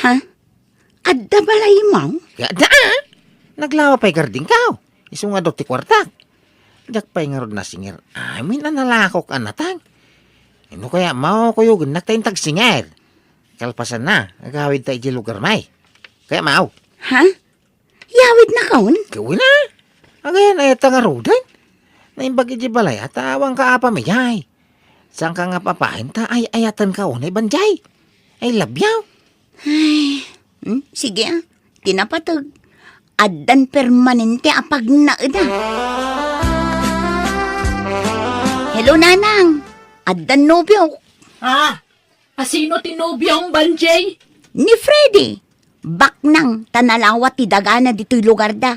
Ha? Adda balaymo? Adda, ah! Naglawa pay gardingko. Isu nga adda ti kuartak. Diak pay ngarud nasinger amin a nalakok a natang. No kayatmo, kuyogennak ta intag singer. Kalpasanna, agawidta idiay lugarmi. Kayatmo? Ha? Yawidnakon? Gawidna. Agayan, ayat ta ngaruden. Naimbag idiay balay, ta awan ka apam idiay. Saanka nga papaen ta ay-ayatenka unay, Banjay. I love you. Ay, hmm, sige, ah. Ti napateg. Addan permanente a pagnaeda. Hello, Nanang. Addan nobiok. Ah, asino ti nobiom, Banjay? Ni Freddy. Baknang ta nalawa ti dagana ditoy lugarda.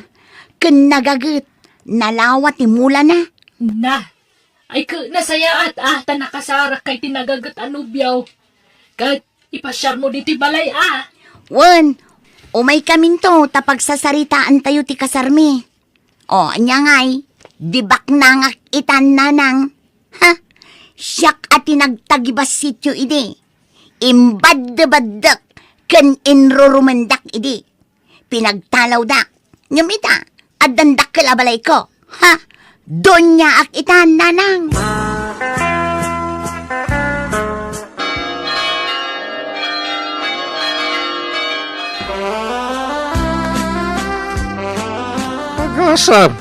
Ken nagaget, nalawa ti mulana. Na, ay, ket nasayaat, ah, ta nakasarak kay ti nagaget a nobiaw. Ket ipasiarmo ditoy balay, ah. Wen, umaykaminto ta pagsasaritaantayo ti kasarmi. O, ania ngay, di baknangak itan, Nanang. Ha? Siak a ti nagtagibassityo idi. Imbaddebaddek ken inrurumendak idi. Pinagtalawdak. Ngem ita, addan dakkel a balayko. Ha? Doniaak ita, Nanang. Agasam,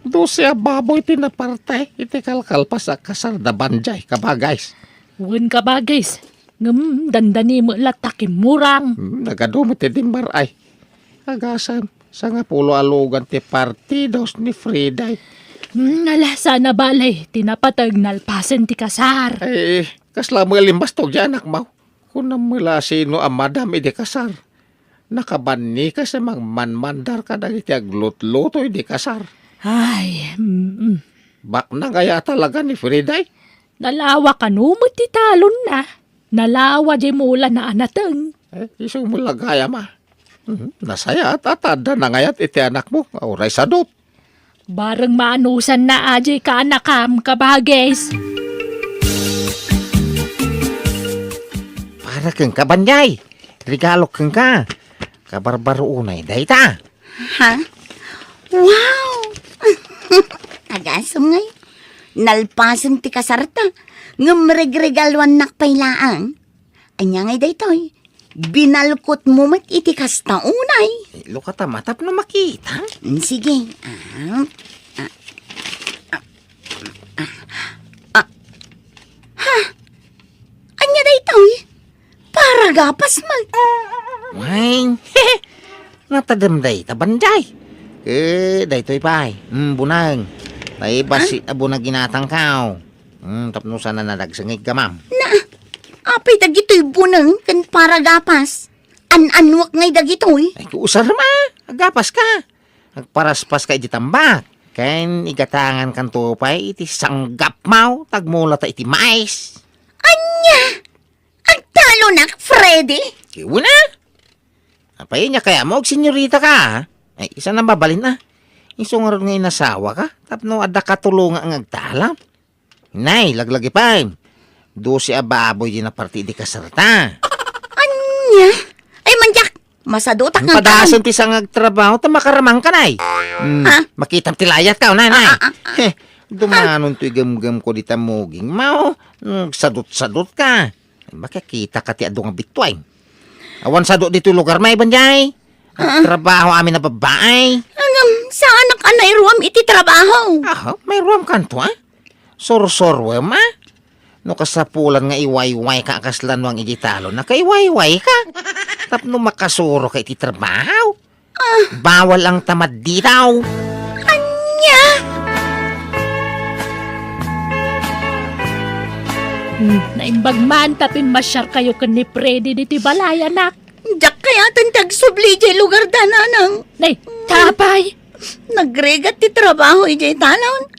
dose a baboy ti naparte iti kalkalpas a kasar da Banjay, kabagays. Wen, kabagays. Ngem dandani met latta kimmurang. Hmm, nagadu met ti dimmar ay. Agasam, sangapulo a lugan ti partidos ni Friday. Hmm, ala, saan a bale, ti napateg nalpasen ti kasar. Ay, kasla met limbastog ti anakmo. Kunam met la sino a madam idi kasar. Nakabanni kas a mangmanmandar kadagiti aglutluto idi kasar. Ay, mm. Baknang aya talaga ni Friday? Nalawa kano met ti talonna. Nalawa diay mulana a nateng. Eh, isu met la gayam a. Mhm, nasayaat a ta adda nangayat iti anakmo, a uray sadut. Bareng maanusanna a diay kaanakam, kabagis. Para kenka, Banyay. Regalok kenka. Kabarbaro unay dayta. Ha? Wow! Agasem ngay. Nalpasen ti kasarta. Ngem regregaluannak pay laeng. Ania ngay daytoy? Binalkotmo met iti kasta unay. Eh, lukata matapno makita. Mm, sige. Ah, ah, ah, ah, ah. Ha? Ania daytoy? Paragapas man. Wen, natadem dayta, Banjay. Eh, daytoy pay. Mm, buneng. Tay basi a buneng ginatangkaw. Mm, tapno saan a nadagsengig, gamam. Na, apay dagitoy buneng ken paragapas? An-anuak ngay dagitoy? Ay, kuusar ma. Agapas ka. Agparaspas ka iti tambak. Ken igatangankanto pay iti sanggapmo, ta agmulata iti mais. Ania? Agtalonak, Freddy? Wen a. Apay, ania kayatmo, agsenyorita ka, a? Ay, saan a mabalin a. Isu ngarud nga inasawaka, tapno adda katulonga nga agtalon. Nay, laglagi pay. Dose a baboy ti naparti idi kasarta. Ania? Ay, mandiak! Masadutak nga Padasen ti sangagtrabaho, ta makaramangka, nay. Hmm, Ha? Makitam ti layat ka, nay, nay. Ah, ah, ah, ah. Heh, dumanon toy gemgem ko dita muging, mao. Hmm, sadot-sadot ka. Makakita ka ti adu nga bittuay. Awan sadot ditoy lugar, may banjay. Ah. Trabaho amin a babbaay. Ngem, saanak a nairuam iti trabaho. Ah, mairuam kanto, a? Sursuruem, a? No kasapulan nga iwayway ka a kasla nuang iti talon, nakaiwayway ka. Tapno makasuro ka iti trabaho. Ah. Bawal ang tamad ditaw. Ania? Hmm, naimbag man ta pimmasiarkayo ken ni Freddy ditoy balay, anak. Diak kayaten ti agsubli idiay lugarda, nanang. Nay, apay? Nagrigat ti trabaho idiay talon.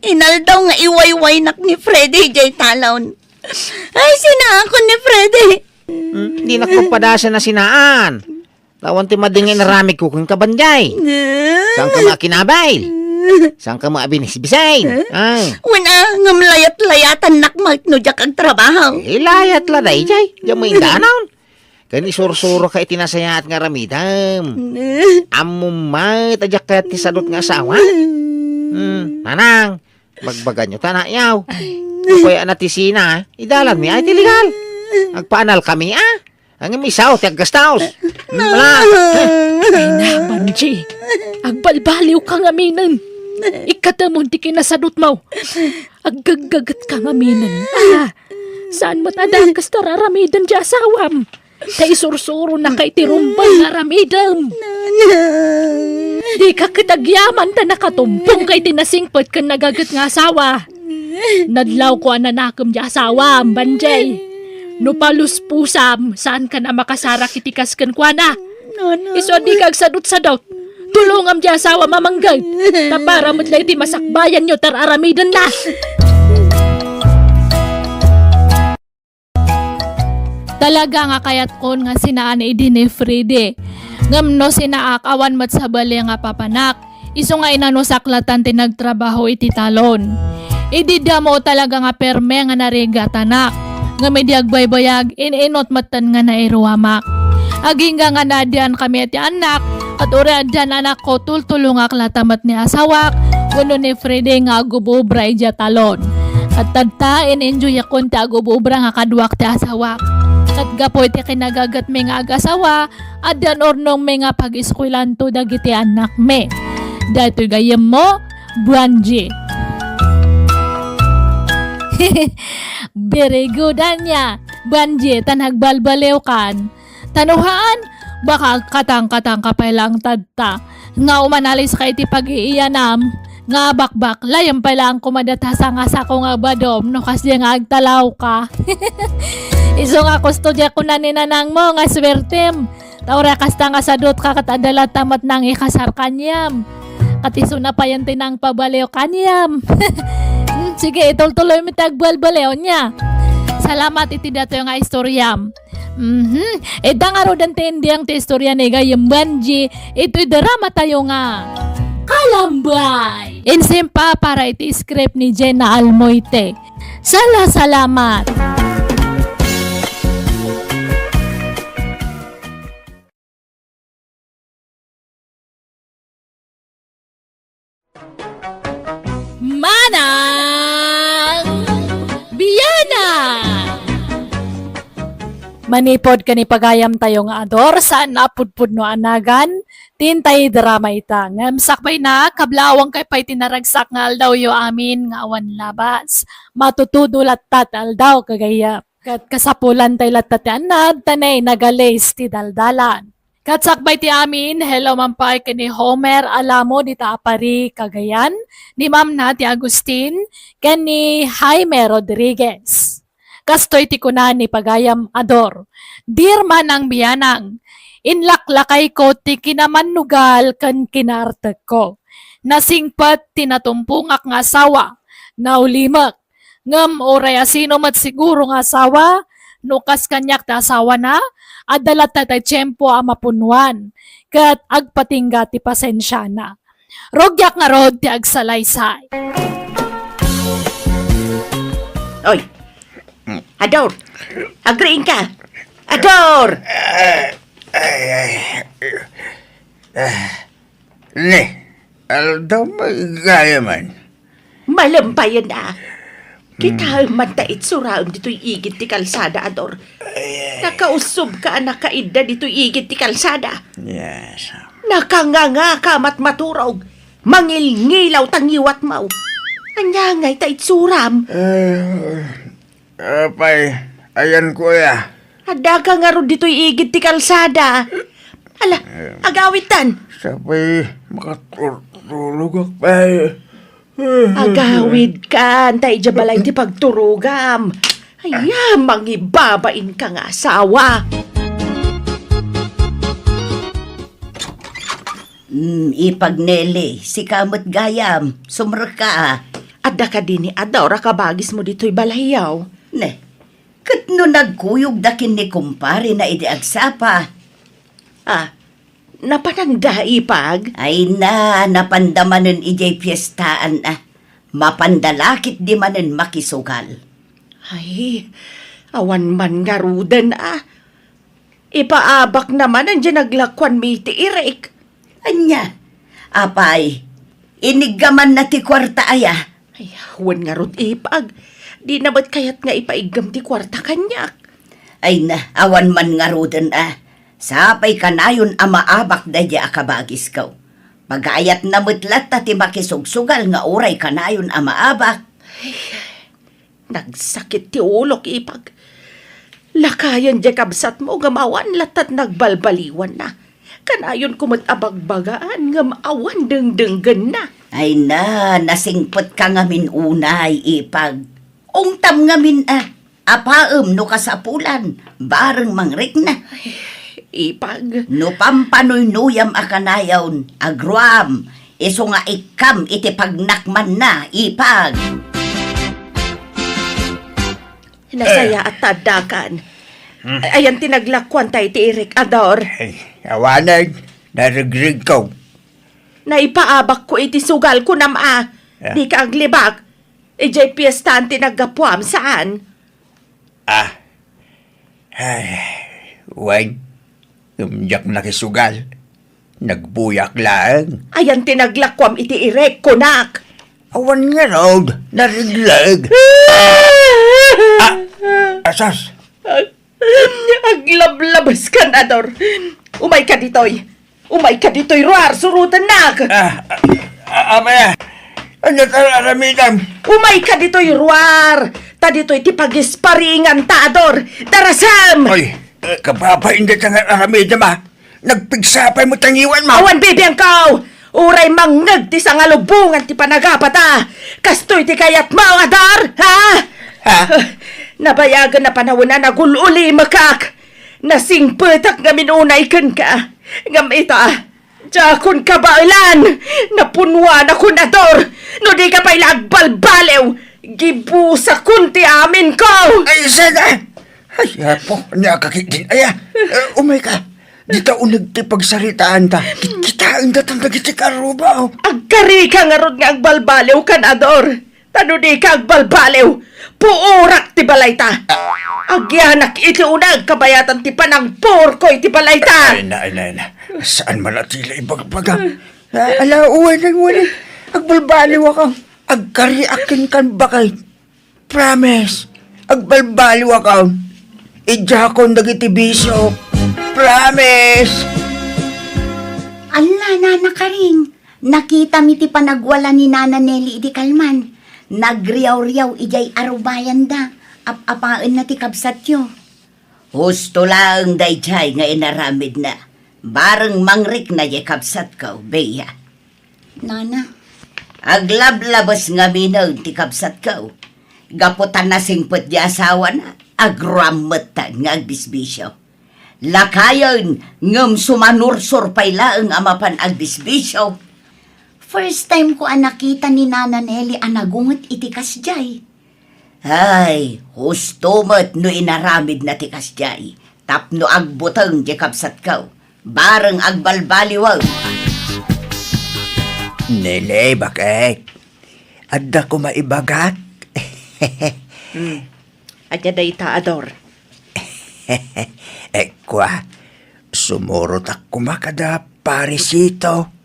Inaldaw nga iwaywaynak ni Freddy idiay talon. Ay, sinaakon ni Freddy. Hmm, dinak pagpadasen a sinaan. Awan ti madi nga inaramidko kenka, banjay. Saanka nga akinabil? Saanka nga abinisbisay? Ay. Wen a, ngem layat-layatannak met no diak agtrabaho. Eh, layat la dayjay. Diak met indanon. Ken isursuro ka iti nasayaat nga aramidem. Ammom met a diak kayat ti sadot nga asawa. Hmm, nanang, bagbaganyo ta, anakyaw. Kayatna ti sina, idalanmi ay ti legal. Agpaanalkami, a? Ngem isao ti aggastaos. Wala. Ay na, Banji. Agbalbaliwka ngaminen. Ikkatemon ti kinasadotmo. Aggaggagetka ngaminen. Ah, saan met a dakes ti ar-aramiden ti asawam? Ta isursuronaka iti rumbeng nga aramidem. Dika ket agyaman ta nakatumbongka iti nasingpet ken nagaget nga asawa. Nadlawko a nanakem ti asawam, Banjay. No paluspusam, saankan a makasarak iti kas kenkuana. Isu a dika agsadutsadut. Tulongam ti asawam a mangged. Ta para met la iti masakbayanyo ti ar-aramidenna. Talaga nga kayatkon nga sinaan idi ni Freddy. Ngem no sinaak, awan met sabali nga papanak. Isu nga inanusak latan ti nagtrabaho iti talon. Idi damo talaga nga perme nga narigatanak. Ngem idi agbaybayag, in-inut metten nga nairuamak. Agingga nga naaddayankami ti annak, ket uray addan anakko, tultulongak lata met ni asawak wenno ni Freddy nga agub-obra idiay talon. Ket tatta, in-enjoyakon ti agub-obra nga kaduak ti asawak. Ket gapu iti kinagagetmi nga agasawa, addan urnongmi nga pag-eskuelanto dagiti annakmi. Daytoy gayyemmo, Buanji. Very good, ania, Buanji, ta nagbalbaliwkan. Ta no haan, baka agkatangkatangka pay laeng tatta. Nga umanaliska iti pagiiyanam, nga bakbaklayem pay laeng koma dayta sangasako nga badom no kasdiay nga agtalawka. Isu nga kusto diay kuna ni nanangmo nga suertem. Ta uray kasta nga sadutka ket adda latta met nangikasar kaniam. Ket isuna payen ti nangpabaliw kaniam. Hmm, sige, itultuloymi ti agbalbaliw, ania. Salamat iti datoy nga istoriam. Mhm. Ita ngaruden ti ending ti istoria ni gayyem Banji, itoy drama tayo nga Kalambay. Insimpa para iti script ni Jenna Almoite. Sala, salamat. Manang Bianang! Manipod ken ni pagayam tayo nga ador, saan a pudpudno a nagan, ti intay drama ita. Ngem sakbayna, kablaawankayo pay ti naragsak nga aldawyo amin nga awan labas. Matutudo latta ti aldaw, kagayam. Ket kasapulan tay latta ti annad, ta nay nagalis ti daldalan. Ket sakbay ti amin, hello man pay ken ni Homer Alamo dita a Pari, Cagayan, ni Ma'am Nati Agustin, ken ni Jaime Rodriguez. Kastoy ti kuna ni pagayam ador, "Dear Manang Bianang, inlaklakayko ti kinamannugal ken kinaartekko. Nasingpet ti natumpongak nga asawa, naulimek. Ngem uray asino met siguro nga asawa, no kas kaniak ti asawana, adda latta ti tiempo a mapunnuan, ket agpatingga ti pasensiana. Rugiak ngarud ti agsalaysay. Oy, Ador, agriingka. Ador! Ay, ay. Ah, ne, aldaw, maigayam man. Malempayen a. Kitaem man ta itsuraem ditoy igid ti kalsada, Ador. Ay, ay. Nakausubka a nakaidda ditoy igid ti kalsada. Yes. Nakangangaka a matmaturog. Mangilngilaw ta ngiwatmo. Ania ngay ta itsuram? Eh, apay, ayanko aya. Addaka ngarud ditoy igid ti kalsada. Ala, agawidtan. Sapay makaturturogak pay. Agawidkan, ta idiay balay ti pagturogam. Aya, mangibabainka nga asawa. Mm, Ipag Nelly, sika met gayam, sumrekka a. Adda kadi ni Ador a kabagismo ditoy balayyo? Ne, ket no nagkuyogda ken ni kumparena idi agsapa. Ah, napananda, Ipag? Ay na, napanda manen idiay piestaan a. Mapanda la ketdi manen makisugal. Ay, awan man ngaruden a. Ipaabakna manen diay naglakuanmi iti irik. Ania? Apay, iniggamanna ti kuarta aya? Ay, wen ngarud, Ipag. Dina met kayat nga ipaiggam ti kuarta kaniak. Ay na, awan man ngaruden a. Sapay kanayon a maabak daydiay a kabagisko. Pagayatna met latta ti makisugsugal nga uray kanayon a maabak. Ay, nagsakit ti ulok, Ipag. Lakayen diay kabsatmo ngem awan latta ti nagbalbaliwanna. Kanayonko met a bagbagaan ngem awan dengdenggenna. Ay na, nasingpetka ngamin unay, Ipag. Ungtam ngamin a, apaem no kasapulan, bareng mangrikna. Ay, Ipag. No pampanuynuyam a kanayon, agruam, isu nga ikkam iti pagnakmanna, Ipag. Nasayaat ta addakan. Hmm. Ayan ti naglakuanta iti irik, Ador. Ay, awanen, narigrig ko. Naipaabak ko iti sugal, kunam a. Ah. Dika aglibak. Idiay piestaan ti naggapuam, saan? Ah. Ay, wen, ngem diak nakisugal. Nagbuyak laeng. Ayan ti naglakuam iti irik, kunak. Awan ngarud, narigleg. Ah, asas. Aglablabes kan, Ador. Umayka ditoy. Umayka ditoy, ruar, surotennak. Ah, ah, ah, apay a? Ania ti ar-aramidem? Umayka ditoy, ruar. Ta ditoy ti pagisparinganta, Ador. Darasem! Oy, eh, kababain dayta nga ar-aramidem, a. Nagpigsa pay met ti ngiwatmo. Awan bibiangko! Uray mangngeg ti sangalubongan ti panagapata. Kastoy ti kayatmo, Ador, ha? Ha? Nabayagen a panawen a nagul-ulimekak. Nasingpetak ngamin unay kenka. Ngem ita, diakon kabaelan. Napunnuanakon, Ador. No dika pay la agbalbaliw, gibusakon ti aminko. Ay, sada! Ay, Apo, ania ka ketdin aya? Eh, umayka. Dita uneg ti pagsaritaanta. Kitkitaen datan dagiti karruba, oh. Agkarika ngarud nga agbalbaliw kan, Ador. Ta no dika agbalbaliw, puorak ti balayta. Agyanak iti uneg kabayatan ti panangpuorko iti balayta. Ay na, ay na, ay na. Saan man a ti la ibagbaga? Ah, ala, uwanen, uwanen. Agbalbaliwak, ah. Agkariak kenka, baket. Promise, agbalbaliwakon. Idiakon dagiti bisio. Promise! Ala, Nana Karing, nakitam iti panagwala ni Nana Nelly idi kalman. Nagriawriaw idiay arubayanda. Ap-apaenna ti kabsatyo. Husto laeng daydiay nga inaramidna. Bareng mangrikna diay kabsatko, Bea. Nana. Aglablabes ngaminen ti kabsatko. Gapu ta nasingpet ti asawana, agruam metten nga agbisbisio. Lakayen, ngem sumanursor pay laeng a mapan agbisbisio. First time ko a nakita ni Nana Nelly a nagunget iti kasdiay. Ay, husto met no inaramidna ti kasdiay tapno agbuteng ti kabsatko. Bareng agbalbaliwen. Nelly, bakit? Adda koma ibagak? Hmm. Ania dayta, Ador? Eh, kua, sumurotak koma kada Parisito.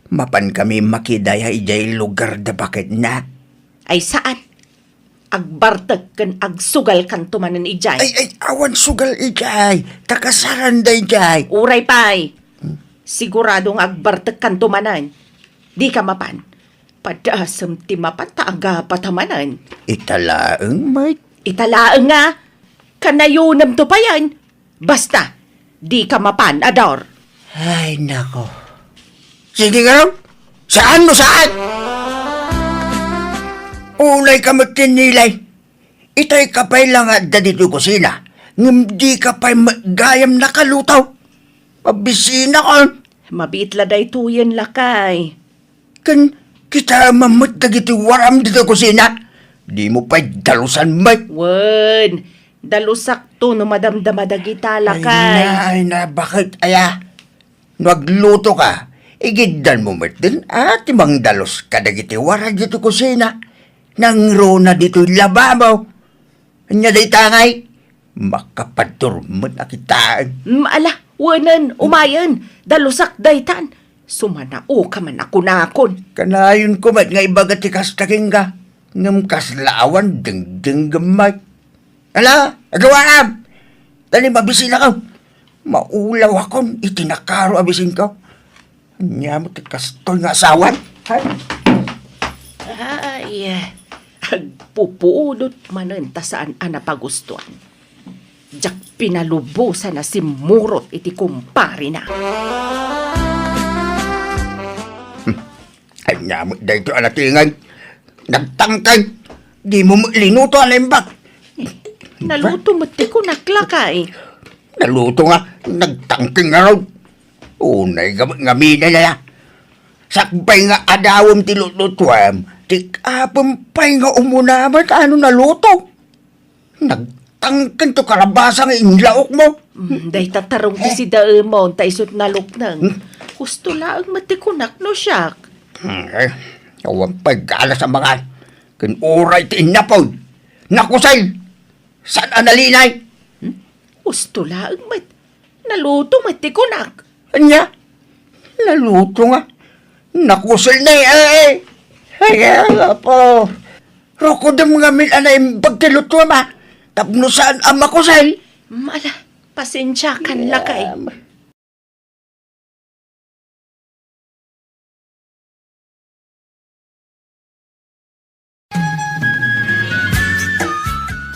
Mapan kami makidaya idiay lugar da baketna. Ay, saan? Agbartek ken agsugalkanto manen idiay. Ay, ay, awan sugal idiay. Takasaran daydiay. Uray pay. Hmm? Sigurado nga agbartekkanto manen. Dika mapan. Padasem ti mapan ta agapata manen. Ita laeng, Mike. Ita laeng nga. Kanayonemto payen. Basta, dika mapan, Ador. Ay, nako. Sige nga, saan no saan? Ulayka met ken Nelly. Itayka pay la nga adda ditoy kusina, ngem dika pay met gayam nakaluto. Mabisinakon. Mabiit la daytoyen, lakay. Ken kitaem met dagiti waram ditoy kusina. Dimo pay dalusan met. Wen, dalusakto no madamdama dagita, lakay. Ay na, ay na, bakit aya? No aglutoka, igiddanmo met a ti mangdalus kadagiti waram ditoy kusina. Nangruna ditoy lababo. Ania dayta ngay? Makapadurmen a kitaen. Mm, ala, wenen, umayen, dalusak daytan. Sumanaoka man a kunakon. Kanayonko met nga ibaga ti kasta kenka, ngem kasla awan dengdengngem met. Ala, agawaam! Dali, mabisinakon. Maulawakon iti nakaro a bisinko. Ania met ti kastoy nga asawan? Hay! Ay, agpupudot manen ta saan a napagustuan. Diak pinalubosan a simmurot iti kumparena. Hmm. Ania met daytoy a natinged? Nagtangken. Dimo met linuto a naimbag. Naluto met ti kunak, lakay. Naluto nga, nagtangken ngarud. Unay nga, ngamin aya. Sakbay nga adawem ti lutlutuem, ti apem pay nga umuna met a no naluto. Nagtangken ti kalabasa nga inlaokmo. Mm, dayta tarong ti sidaemon, ta isut' nalukneng. Hmm? Husto laeng met ti kunak no siak. Hmm, eh, awan pay galas a mangan. Ken uray ti innapoy. Nakusel. Saan a nalinay? Hmm? Husto laeng met. Naluto met ti kunak. Ania? Naluto nga. Nakusel ni, eh, eh. Ay, Apo. Rukodem ngamin a naimbag ti lutoem, a. Tapno saan a makusel. Mm, ala, pasensiakan, lakay. Em.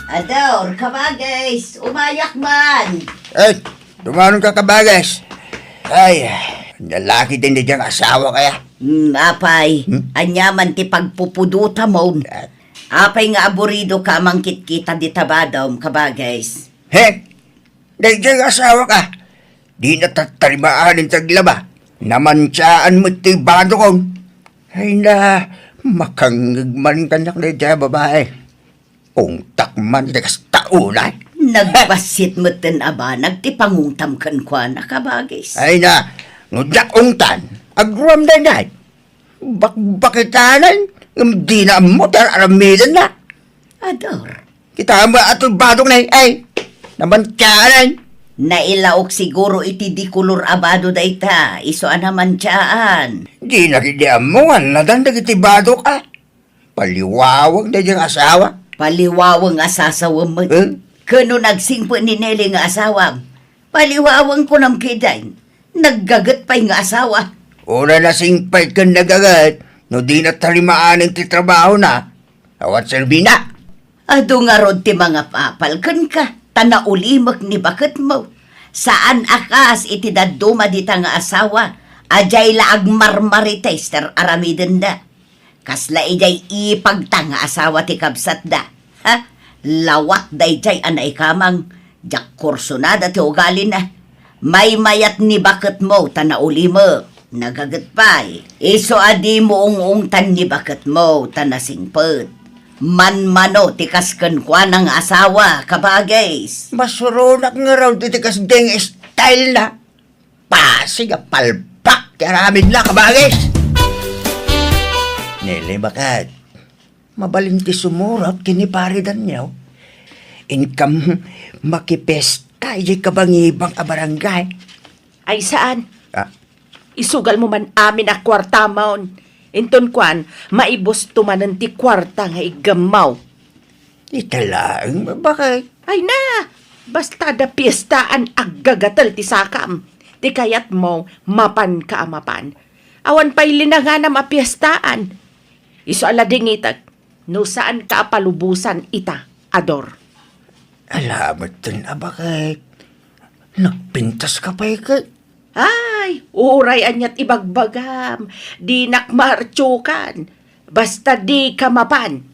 Ador, kabagis, umayak man. Ay, tumanon ka, kabagis. Ay, ania la ketdin daydiay nga asawak aya? Hmm, apay, hmm? Ania man ti pagpupudotamon? Ah. Apay nga aburidoka a mangkitkita dita badom, kabagis? He? Daydiay nga asawak, a. Dina tattarimaan ti aglaba. Namantiaan met ti badokon. Ay na, makangngeg man kaniak daydiay a babai. Ungtak man iti kasta unay. Nagbassit metten a banag ti pangungtam kenkuana, kabagis. Ay na, no diak ungtan, agruam daydiay. Bakbakitanan, ngem dina ammo ti ar-aramidenna. Ador. Kitaem a ti badokna, ay, namantiaan. Nailaok siguro iti dikolor a bado dayta, isu a namantiaan. Dina ketdi ammo nga annadan dagiti badok, a. Paliwaweng daydiay nga asawa. Paliwaweng a sasawem met. Eh? Ken no nagsingpet ni Nelly nga asawam, paliwaweng kunam ketdin. Naggaget pay nga asawa. Unay nasingpet ken nagaget, no dina tarimaan ti trabahona. Awan serbina. Adu ngarud ti mangapapal kenka, ta naulimek ni baketmo. Saan a kas iti dadduma dita nga asawa, a diay la agmarmarites ti ar-aramidenda. Kasla idiay ipagta nga asawa ti kabsatda. Ha? Lawat daydiay a naikamang, diak kursunada ti ugalina. Maymayat ni baketmo ta naulimek. Nagaget pay, isu a dimo ung-ungtan ni baketmo ta nasingpet. Manmano ti kas kenkuana nga asawa, kabagis. Masuronak ngarud iti kasdiay nga style na. Pasig a palpak ti aramidna, kabagis. Nili, baket. Mabalin ti sumurot ken ni Pare Daniel. Inkam makipesta idiay kabangibang a barangay. Ay, saan? Ah. Isugalmo man amin a kuartamon. Inton kuan, maibusto manen ti kuarta nga iggammaw. Ita laeng, baket. Ay na! Basta da piestaan, aggagatel ti sakam. Ti kayatmo, mapanka a mapan. Awan pay linanganam a piestaan. Isu a ladingitek, no saanka a palubosan ita, Ador. Ala metten a baket. Nagpintas ka pay ket. Ay, uray aniat ibagbagam. Dinak maartiokan. Basta dika mapan.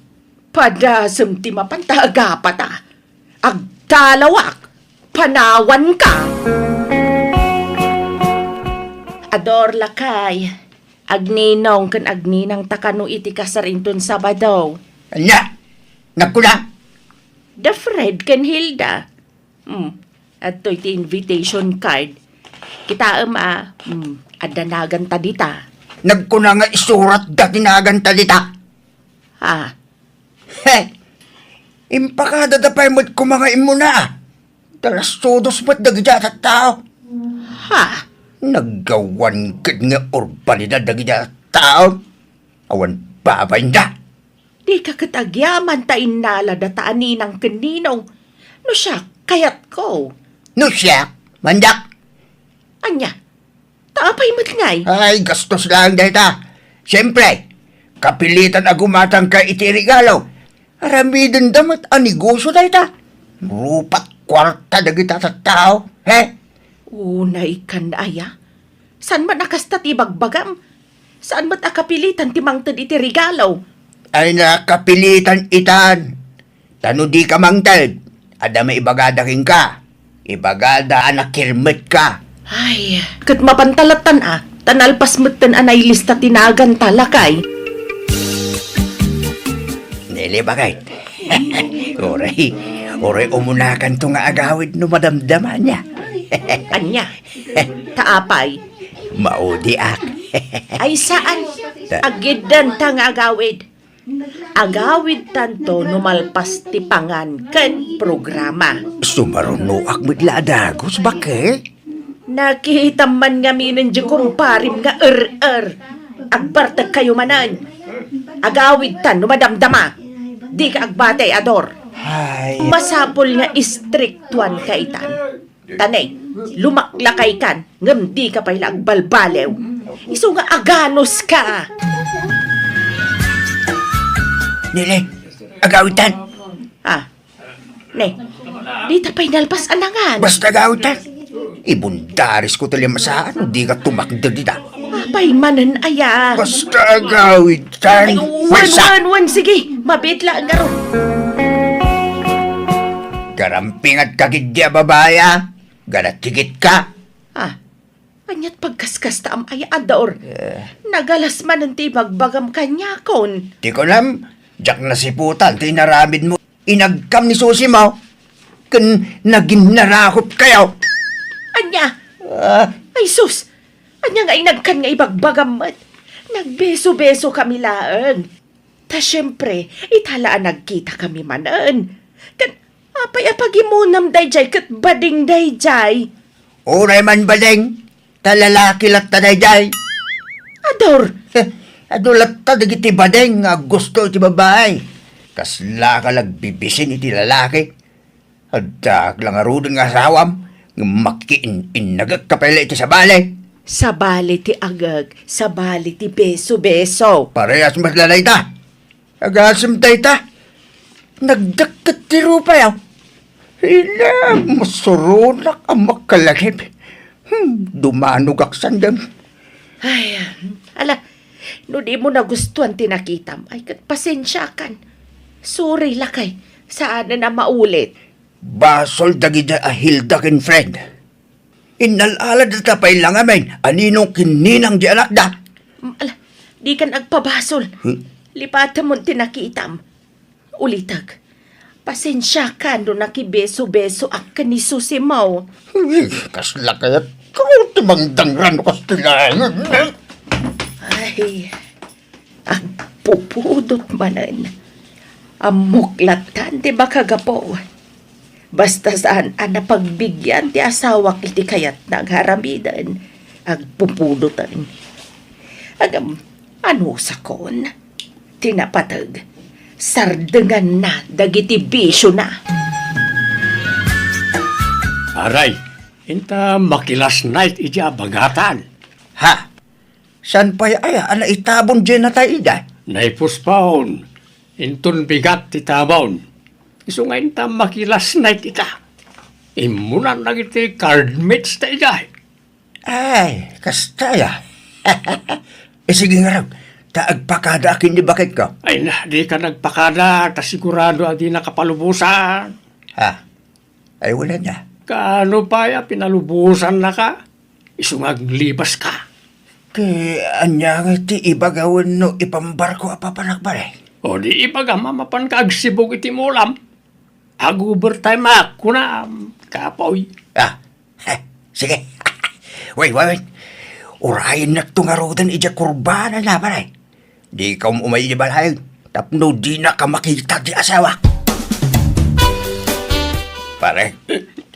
Padasem ti mapan ta agapata. Agtalawak. Panawanka. Ador, lakay. Agninong ken agninang ta kano iti kasar inton Sabado. Ania? Nagkuna? Da Fred ken Hilda. Hmm. Adtoy ti invitation card. Kitaem a, hmm, adda naganta dita. Nagkuna nga isuratda ti naganta dita. Ah. He! Impakadada pay met koma nga immuna. Talastudos met dagiti a tattao. Ha? Naggawan ket nga urbanidad dagiti a tattao. Awan babainda. Dika ket agyaman ta innalada ta a ninang ken ninong. No siak, kayatko. No siak, mandak. Ania? Ta apay met ngay? Ay, gastos laeng dayta. Siempre, kapilitan a gumatangka iti regalo. Aramidenda met a negosio dayta. Rupat kuarta dagita tattao, he? Unay kan aya? Saan man a kasta ti ibagbagam? Saan met a kapilitan ti mangted iti regalo? Ay, nakapilitan itan. Ta no dika mangted, adda maibagada kenka. Ibagada a nakirmetka. Ay, ket mapan ta lattan a, ta nalpas metten a nailista ti naganta, lakay. Nili, baket. Uray, uray umunakanto nga agawid no madamdama ania. Ania? Ta apay? Maudiak. Ay, saan? Ta- Agiddanta nga agawid. Agawidtanto no malpas ti pangan ken programa. Sumarunoak met la a dagus, baket. Nakitam man ngaminen di kumparim nga er-er. Agbartekkayo manen. Agawidtan no madamdama. Dika agbati, Ador. Ay. Masapul nga istriktuanka itan. Ta ne, lumaklakaykan, ngem dika pay la agbalbaliw. Isu nga aganuska. Nili, agawidtan. Ah, ne, dita pay nalpas a nangan. Basta agawidtan. Ibundarisko ti limasaan no dika tumakder dita. Apay manen aya? Basta agawidtan. Ay, wen, wen, wen, sige. Mabiit la ngarud. Garampingatka ketdi a babai a. Garatigit ka. Ah, aniat pagkaskastaam aya, Ador? Eh. Nagalas manen ti ibagbagam kaniakon. Ti kunam, diak nasiputan ti inaramidmo. Inagkam ni Susi mo, ken naginnarakop kayo. Ania? Ah. Ay sus! Ania nga inagkan nga ibagbagam met? Nagbeso-beso kami laeng. Ta siempre, ita la a nagkita kami manen. Ket apay a pagimonam daydiay ket bading daydiay? Uray man bading, ta lalaki latta daydiay. Ador! Heh, adu latta dagiti bading nga aggusto iti babai. Kasla ka nagbibisin iti lalaki. Addaak la ngaruden nga asawam, ngem makiin-innagek ka pay la iti sabali. Sabali ti agek, sabali ti beso-beso. Parehas met la dayta. Agasem dayta. Nagdakket ti rupay, ah. Ila, masuronak a makalagip. Hmm, dumanogak sandem. Ay, ala, no di mo nagustuan ti nakitam, ay ket pasensiakan. Sorry, lakay. Saanen a maulit. Basol dagiti a Hilda ken Fred. Innal-ala data pay la ngamin, a ninong ken ninang di anakda. Mm, ala, dikan agpabasol. Hmm? Lipatemon ti nakitam. Ulitek, pasensiakan no nakibeso-besoak ken ni Susimo. Uy, kasla kayat ko ti mangdangran no kastilaengen. Ay, agpupudot manen. Ammok lattan ti makagapu. Basta saan a napagbigian ti asawak iti kayatna nga aramiden, agpupudoten. Ngem, anusakon? Ti napateg, sardenganna dagiti bisiona. Aray, inta makilasnight iti abagatan. Ha? Saan pay aya a naitabon diay natay ida? Naipuspon. Inton bigat ti tabon. Isu nga inta makilasnight ita. Immunan dagiti card mates ta idiay. Ay, kasta aya. Eh, sige ngarud, ta agpakadaak ken ni baketko. Ay na, dika agpakada, ta sigurado a dina kapalubosan. Ha? Ay, wala na. Kaano pay a pinalubosannaka? Isu nga aglibaska. Ket ania nga ti ibagaw wenno ipambarko a papanak, pare? O di ibagam a mapanka agsibug iti mulam. Ag-overtime ak, kunam, kapoy. Ah, heh, sige. Wait, wait, wait. Urayennakto ngaruden idiay kurbana na, pare. Dika um-umay idiay balay tapno dinaka makita ti asawa. Pare,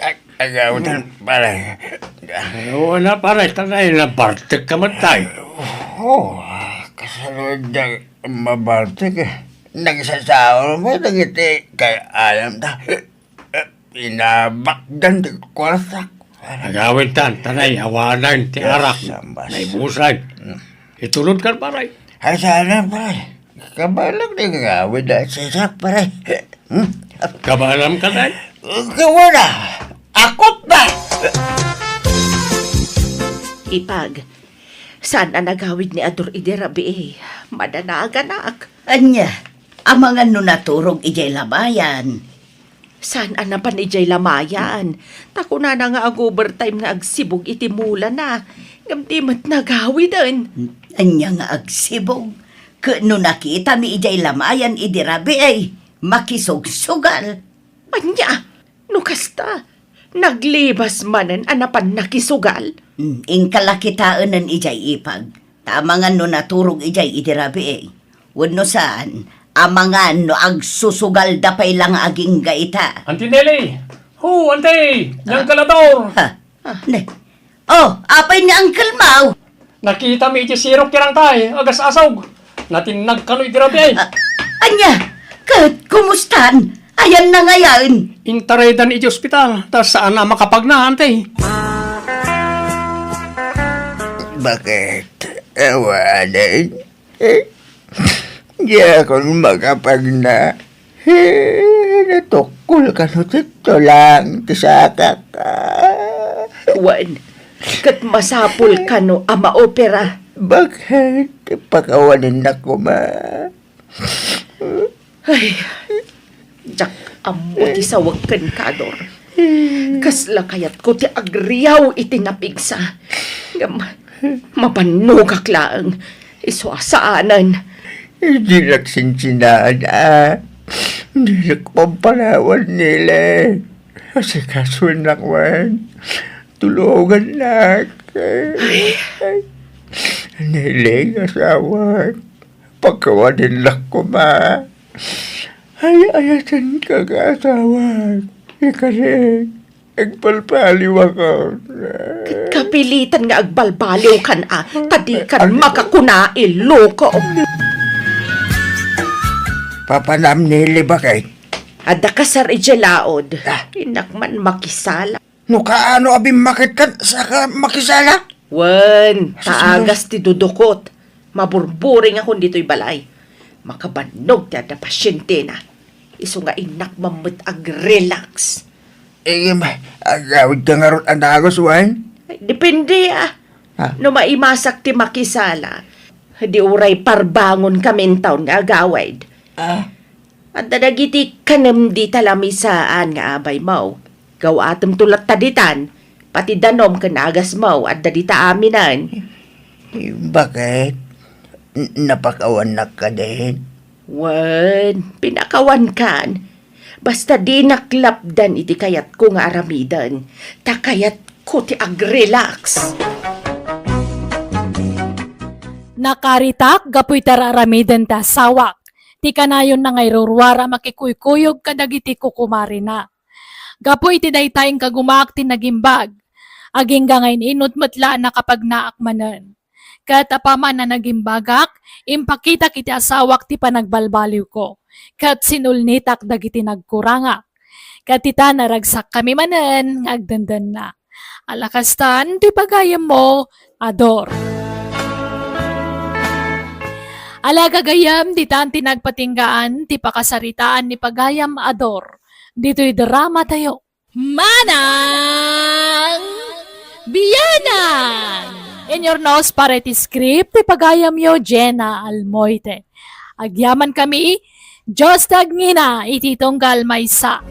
ag-, agawid, pare. Ay, wala, pare. Tanay, nabartek ka man tayo. Oh, kasano da mabartek eh. Nagsasaon mo, nagiti kay alam da. Eh, pinabakdan ti kwartak. Agawid tan, tanay, awanan ti arak. Sambas. Naibusan. Mm. Itulod kan, pare. Ay, sana, pare. Kabaelam ti agawid a sisak, pare. Hmm? Kabaelam ka, tay? Kawala. Akot na. Ipag, saan a nagawid ni Ador idi rabii? Madanaganak. Ania, amangan no naturog idiay lamayan? Saan a napan idiay lamayan? Ta kunana nga ag-overtime nga agsibug iti mulana. Ngem di met nagawiden. Ania nga agsibug? Ket no nakitami idiay lamayan idi rabii, makisugsugal. Ania? No kasta, naglibas manen a napan nakisugal? Hmm, inka la kitaenen idiay ipag. Ta amangan no naturog idiay idi rabii. Wenno saan, amangan no agsusugalda pay la nga agingga ita. Auntie Nelly! Ho, Auntie! Diyan ka lator! Ha? Ne. Oh, apay ni Uncle Mau? Nakitami iti sirok ti rangtay, agas-asog. Natinnag kano iti rabii. Ah, ania? Ket kumustan? Ayanna ngayen? Intaraydan iti ospital, ta saan a makapagna, Auntie. Bakit? Awanen? Eh, diakon makapagna. Eh, natukkol kano ti tulang ti sakak. Ah. Wen, ket masapul kano a maopera. Bakit? Pakawanennak koma. Ay, diak ammo ti sawek kenka, Ador. Kasla kayatko ti agriaw iti napigsa. Ngem, mabannogak laeng. Isu a saanen. Dinak sinsinaan, a. Dinak pampanawan, Nele. Asikasuennak man. Tulongannak. Ay. Nele nga asawak. Pakawanennak koma. Ay-ayatenka nga asawak. Ikari, agbalbaliwakon. Ket kapilitan nga agbalbaliwkan a, ta dikan makakuna, iloko. Papanam ni Libakay. Adda kasar idiay laod. Ah. Innak man makisala. No kaano a bimmaketkan, saka makisala? Wen, ta agas ti dudukot. Maburburingakon ditoy balay. Makabannog ti adda pasientena. Isu nga innak man met ag-relax. Eh, agawidka ngarud a dagus, wen? Ay, depende, a. Ah. No maimasak ti makisala, di uray parbangon kami intawn nga agawid. Ah. Adda dagiti kanem dita lamisaan nga abaymo. Gawatemto latta ditan, Pati danom ken agasmo, adda dita aminen. Eh, baket? N-, napakawannak kadin? Wen, pinakawankan. Basta dinak lapdan iti kayatko nga aramiden. Ta kayatko ti agrelax. Nakaritak gapu iti ar-aramiden ti asawak. Ti kanayonna nga iruruar a makikuykuyog kadagiti kukumarina. Gapu iti dayta, inkagumaak ti nagimbag. Agingga nga in-inut met la a nakapagnaak manen. Ket apaman a nagimbagak, impakitak iti asawak ti panagbalbaliwko, ket sinulnitak dagiti nagkurangak. Ket ita, naragsakkami manen nga agdendenna. Ala kastan ti pagayammo, Ador. Ala gagayam, ditan ti nagpatinggaan ti pakasaritaan ni pagayam, Ador. Ditoy dramatayo. Manang Bianan! In your nose para iti script, ti pagayamyo, Jenna Almoite. Agyamankami, Dios ti agngina iti tunggal maysa.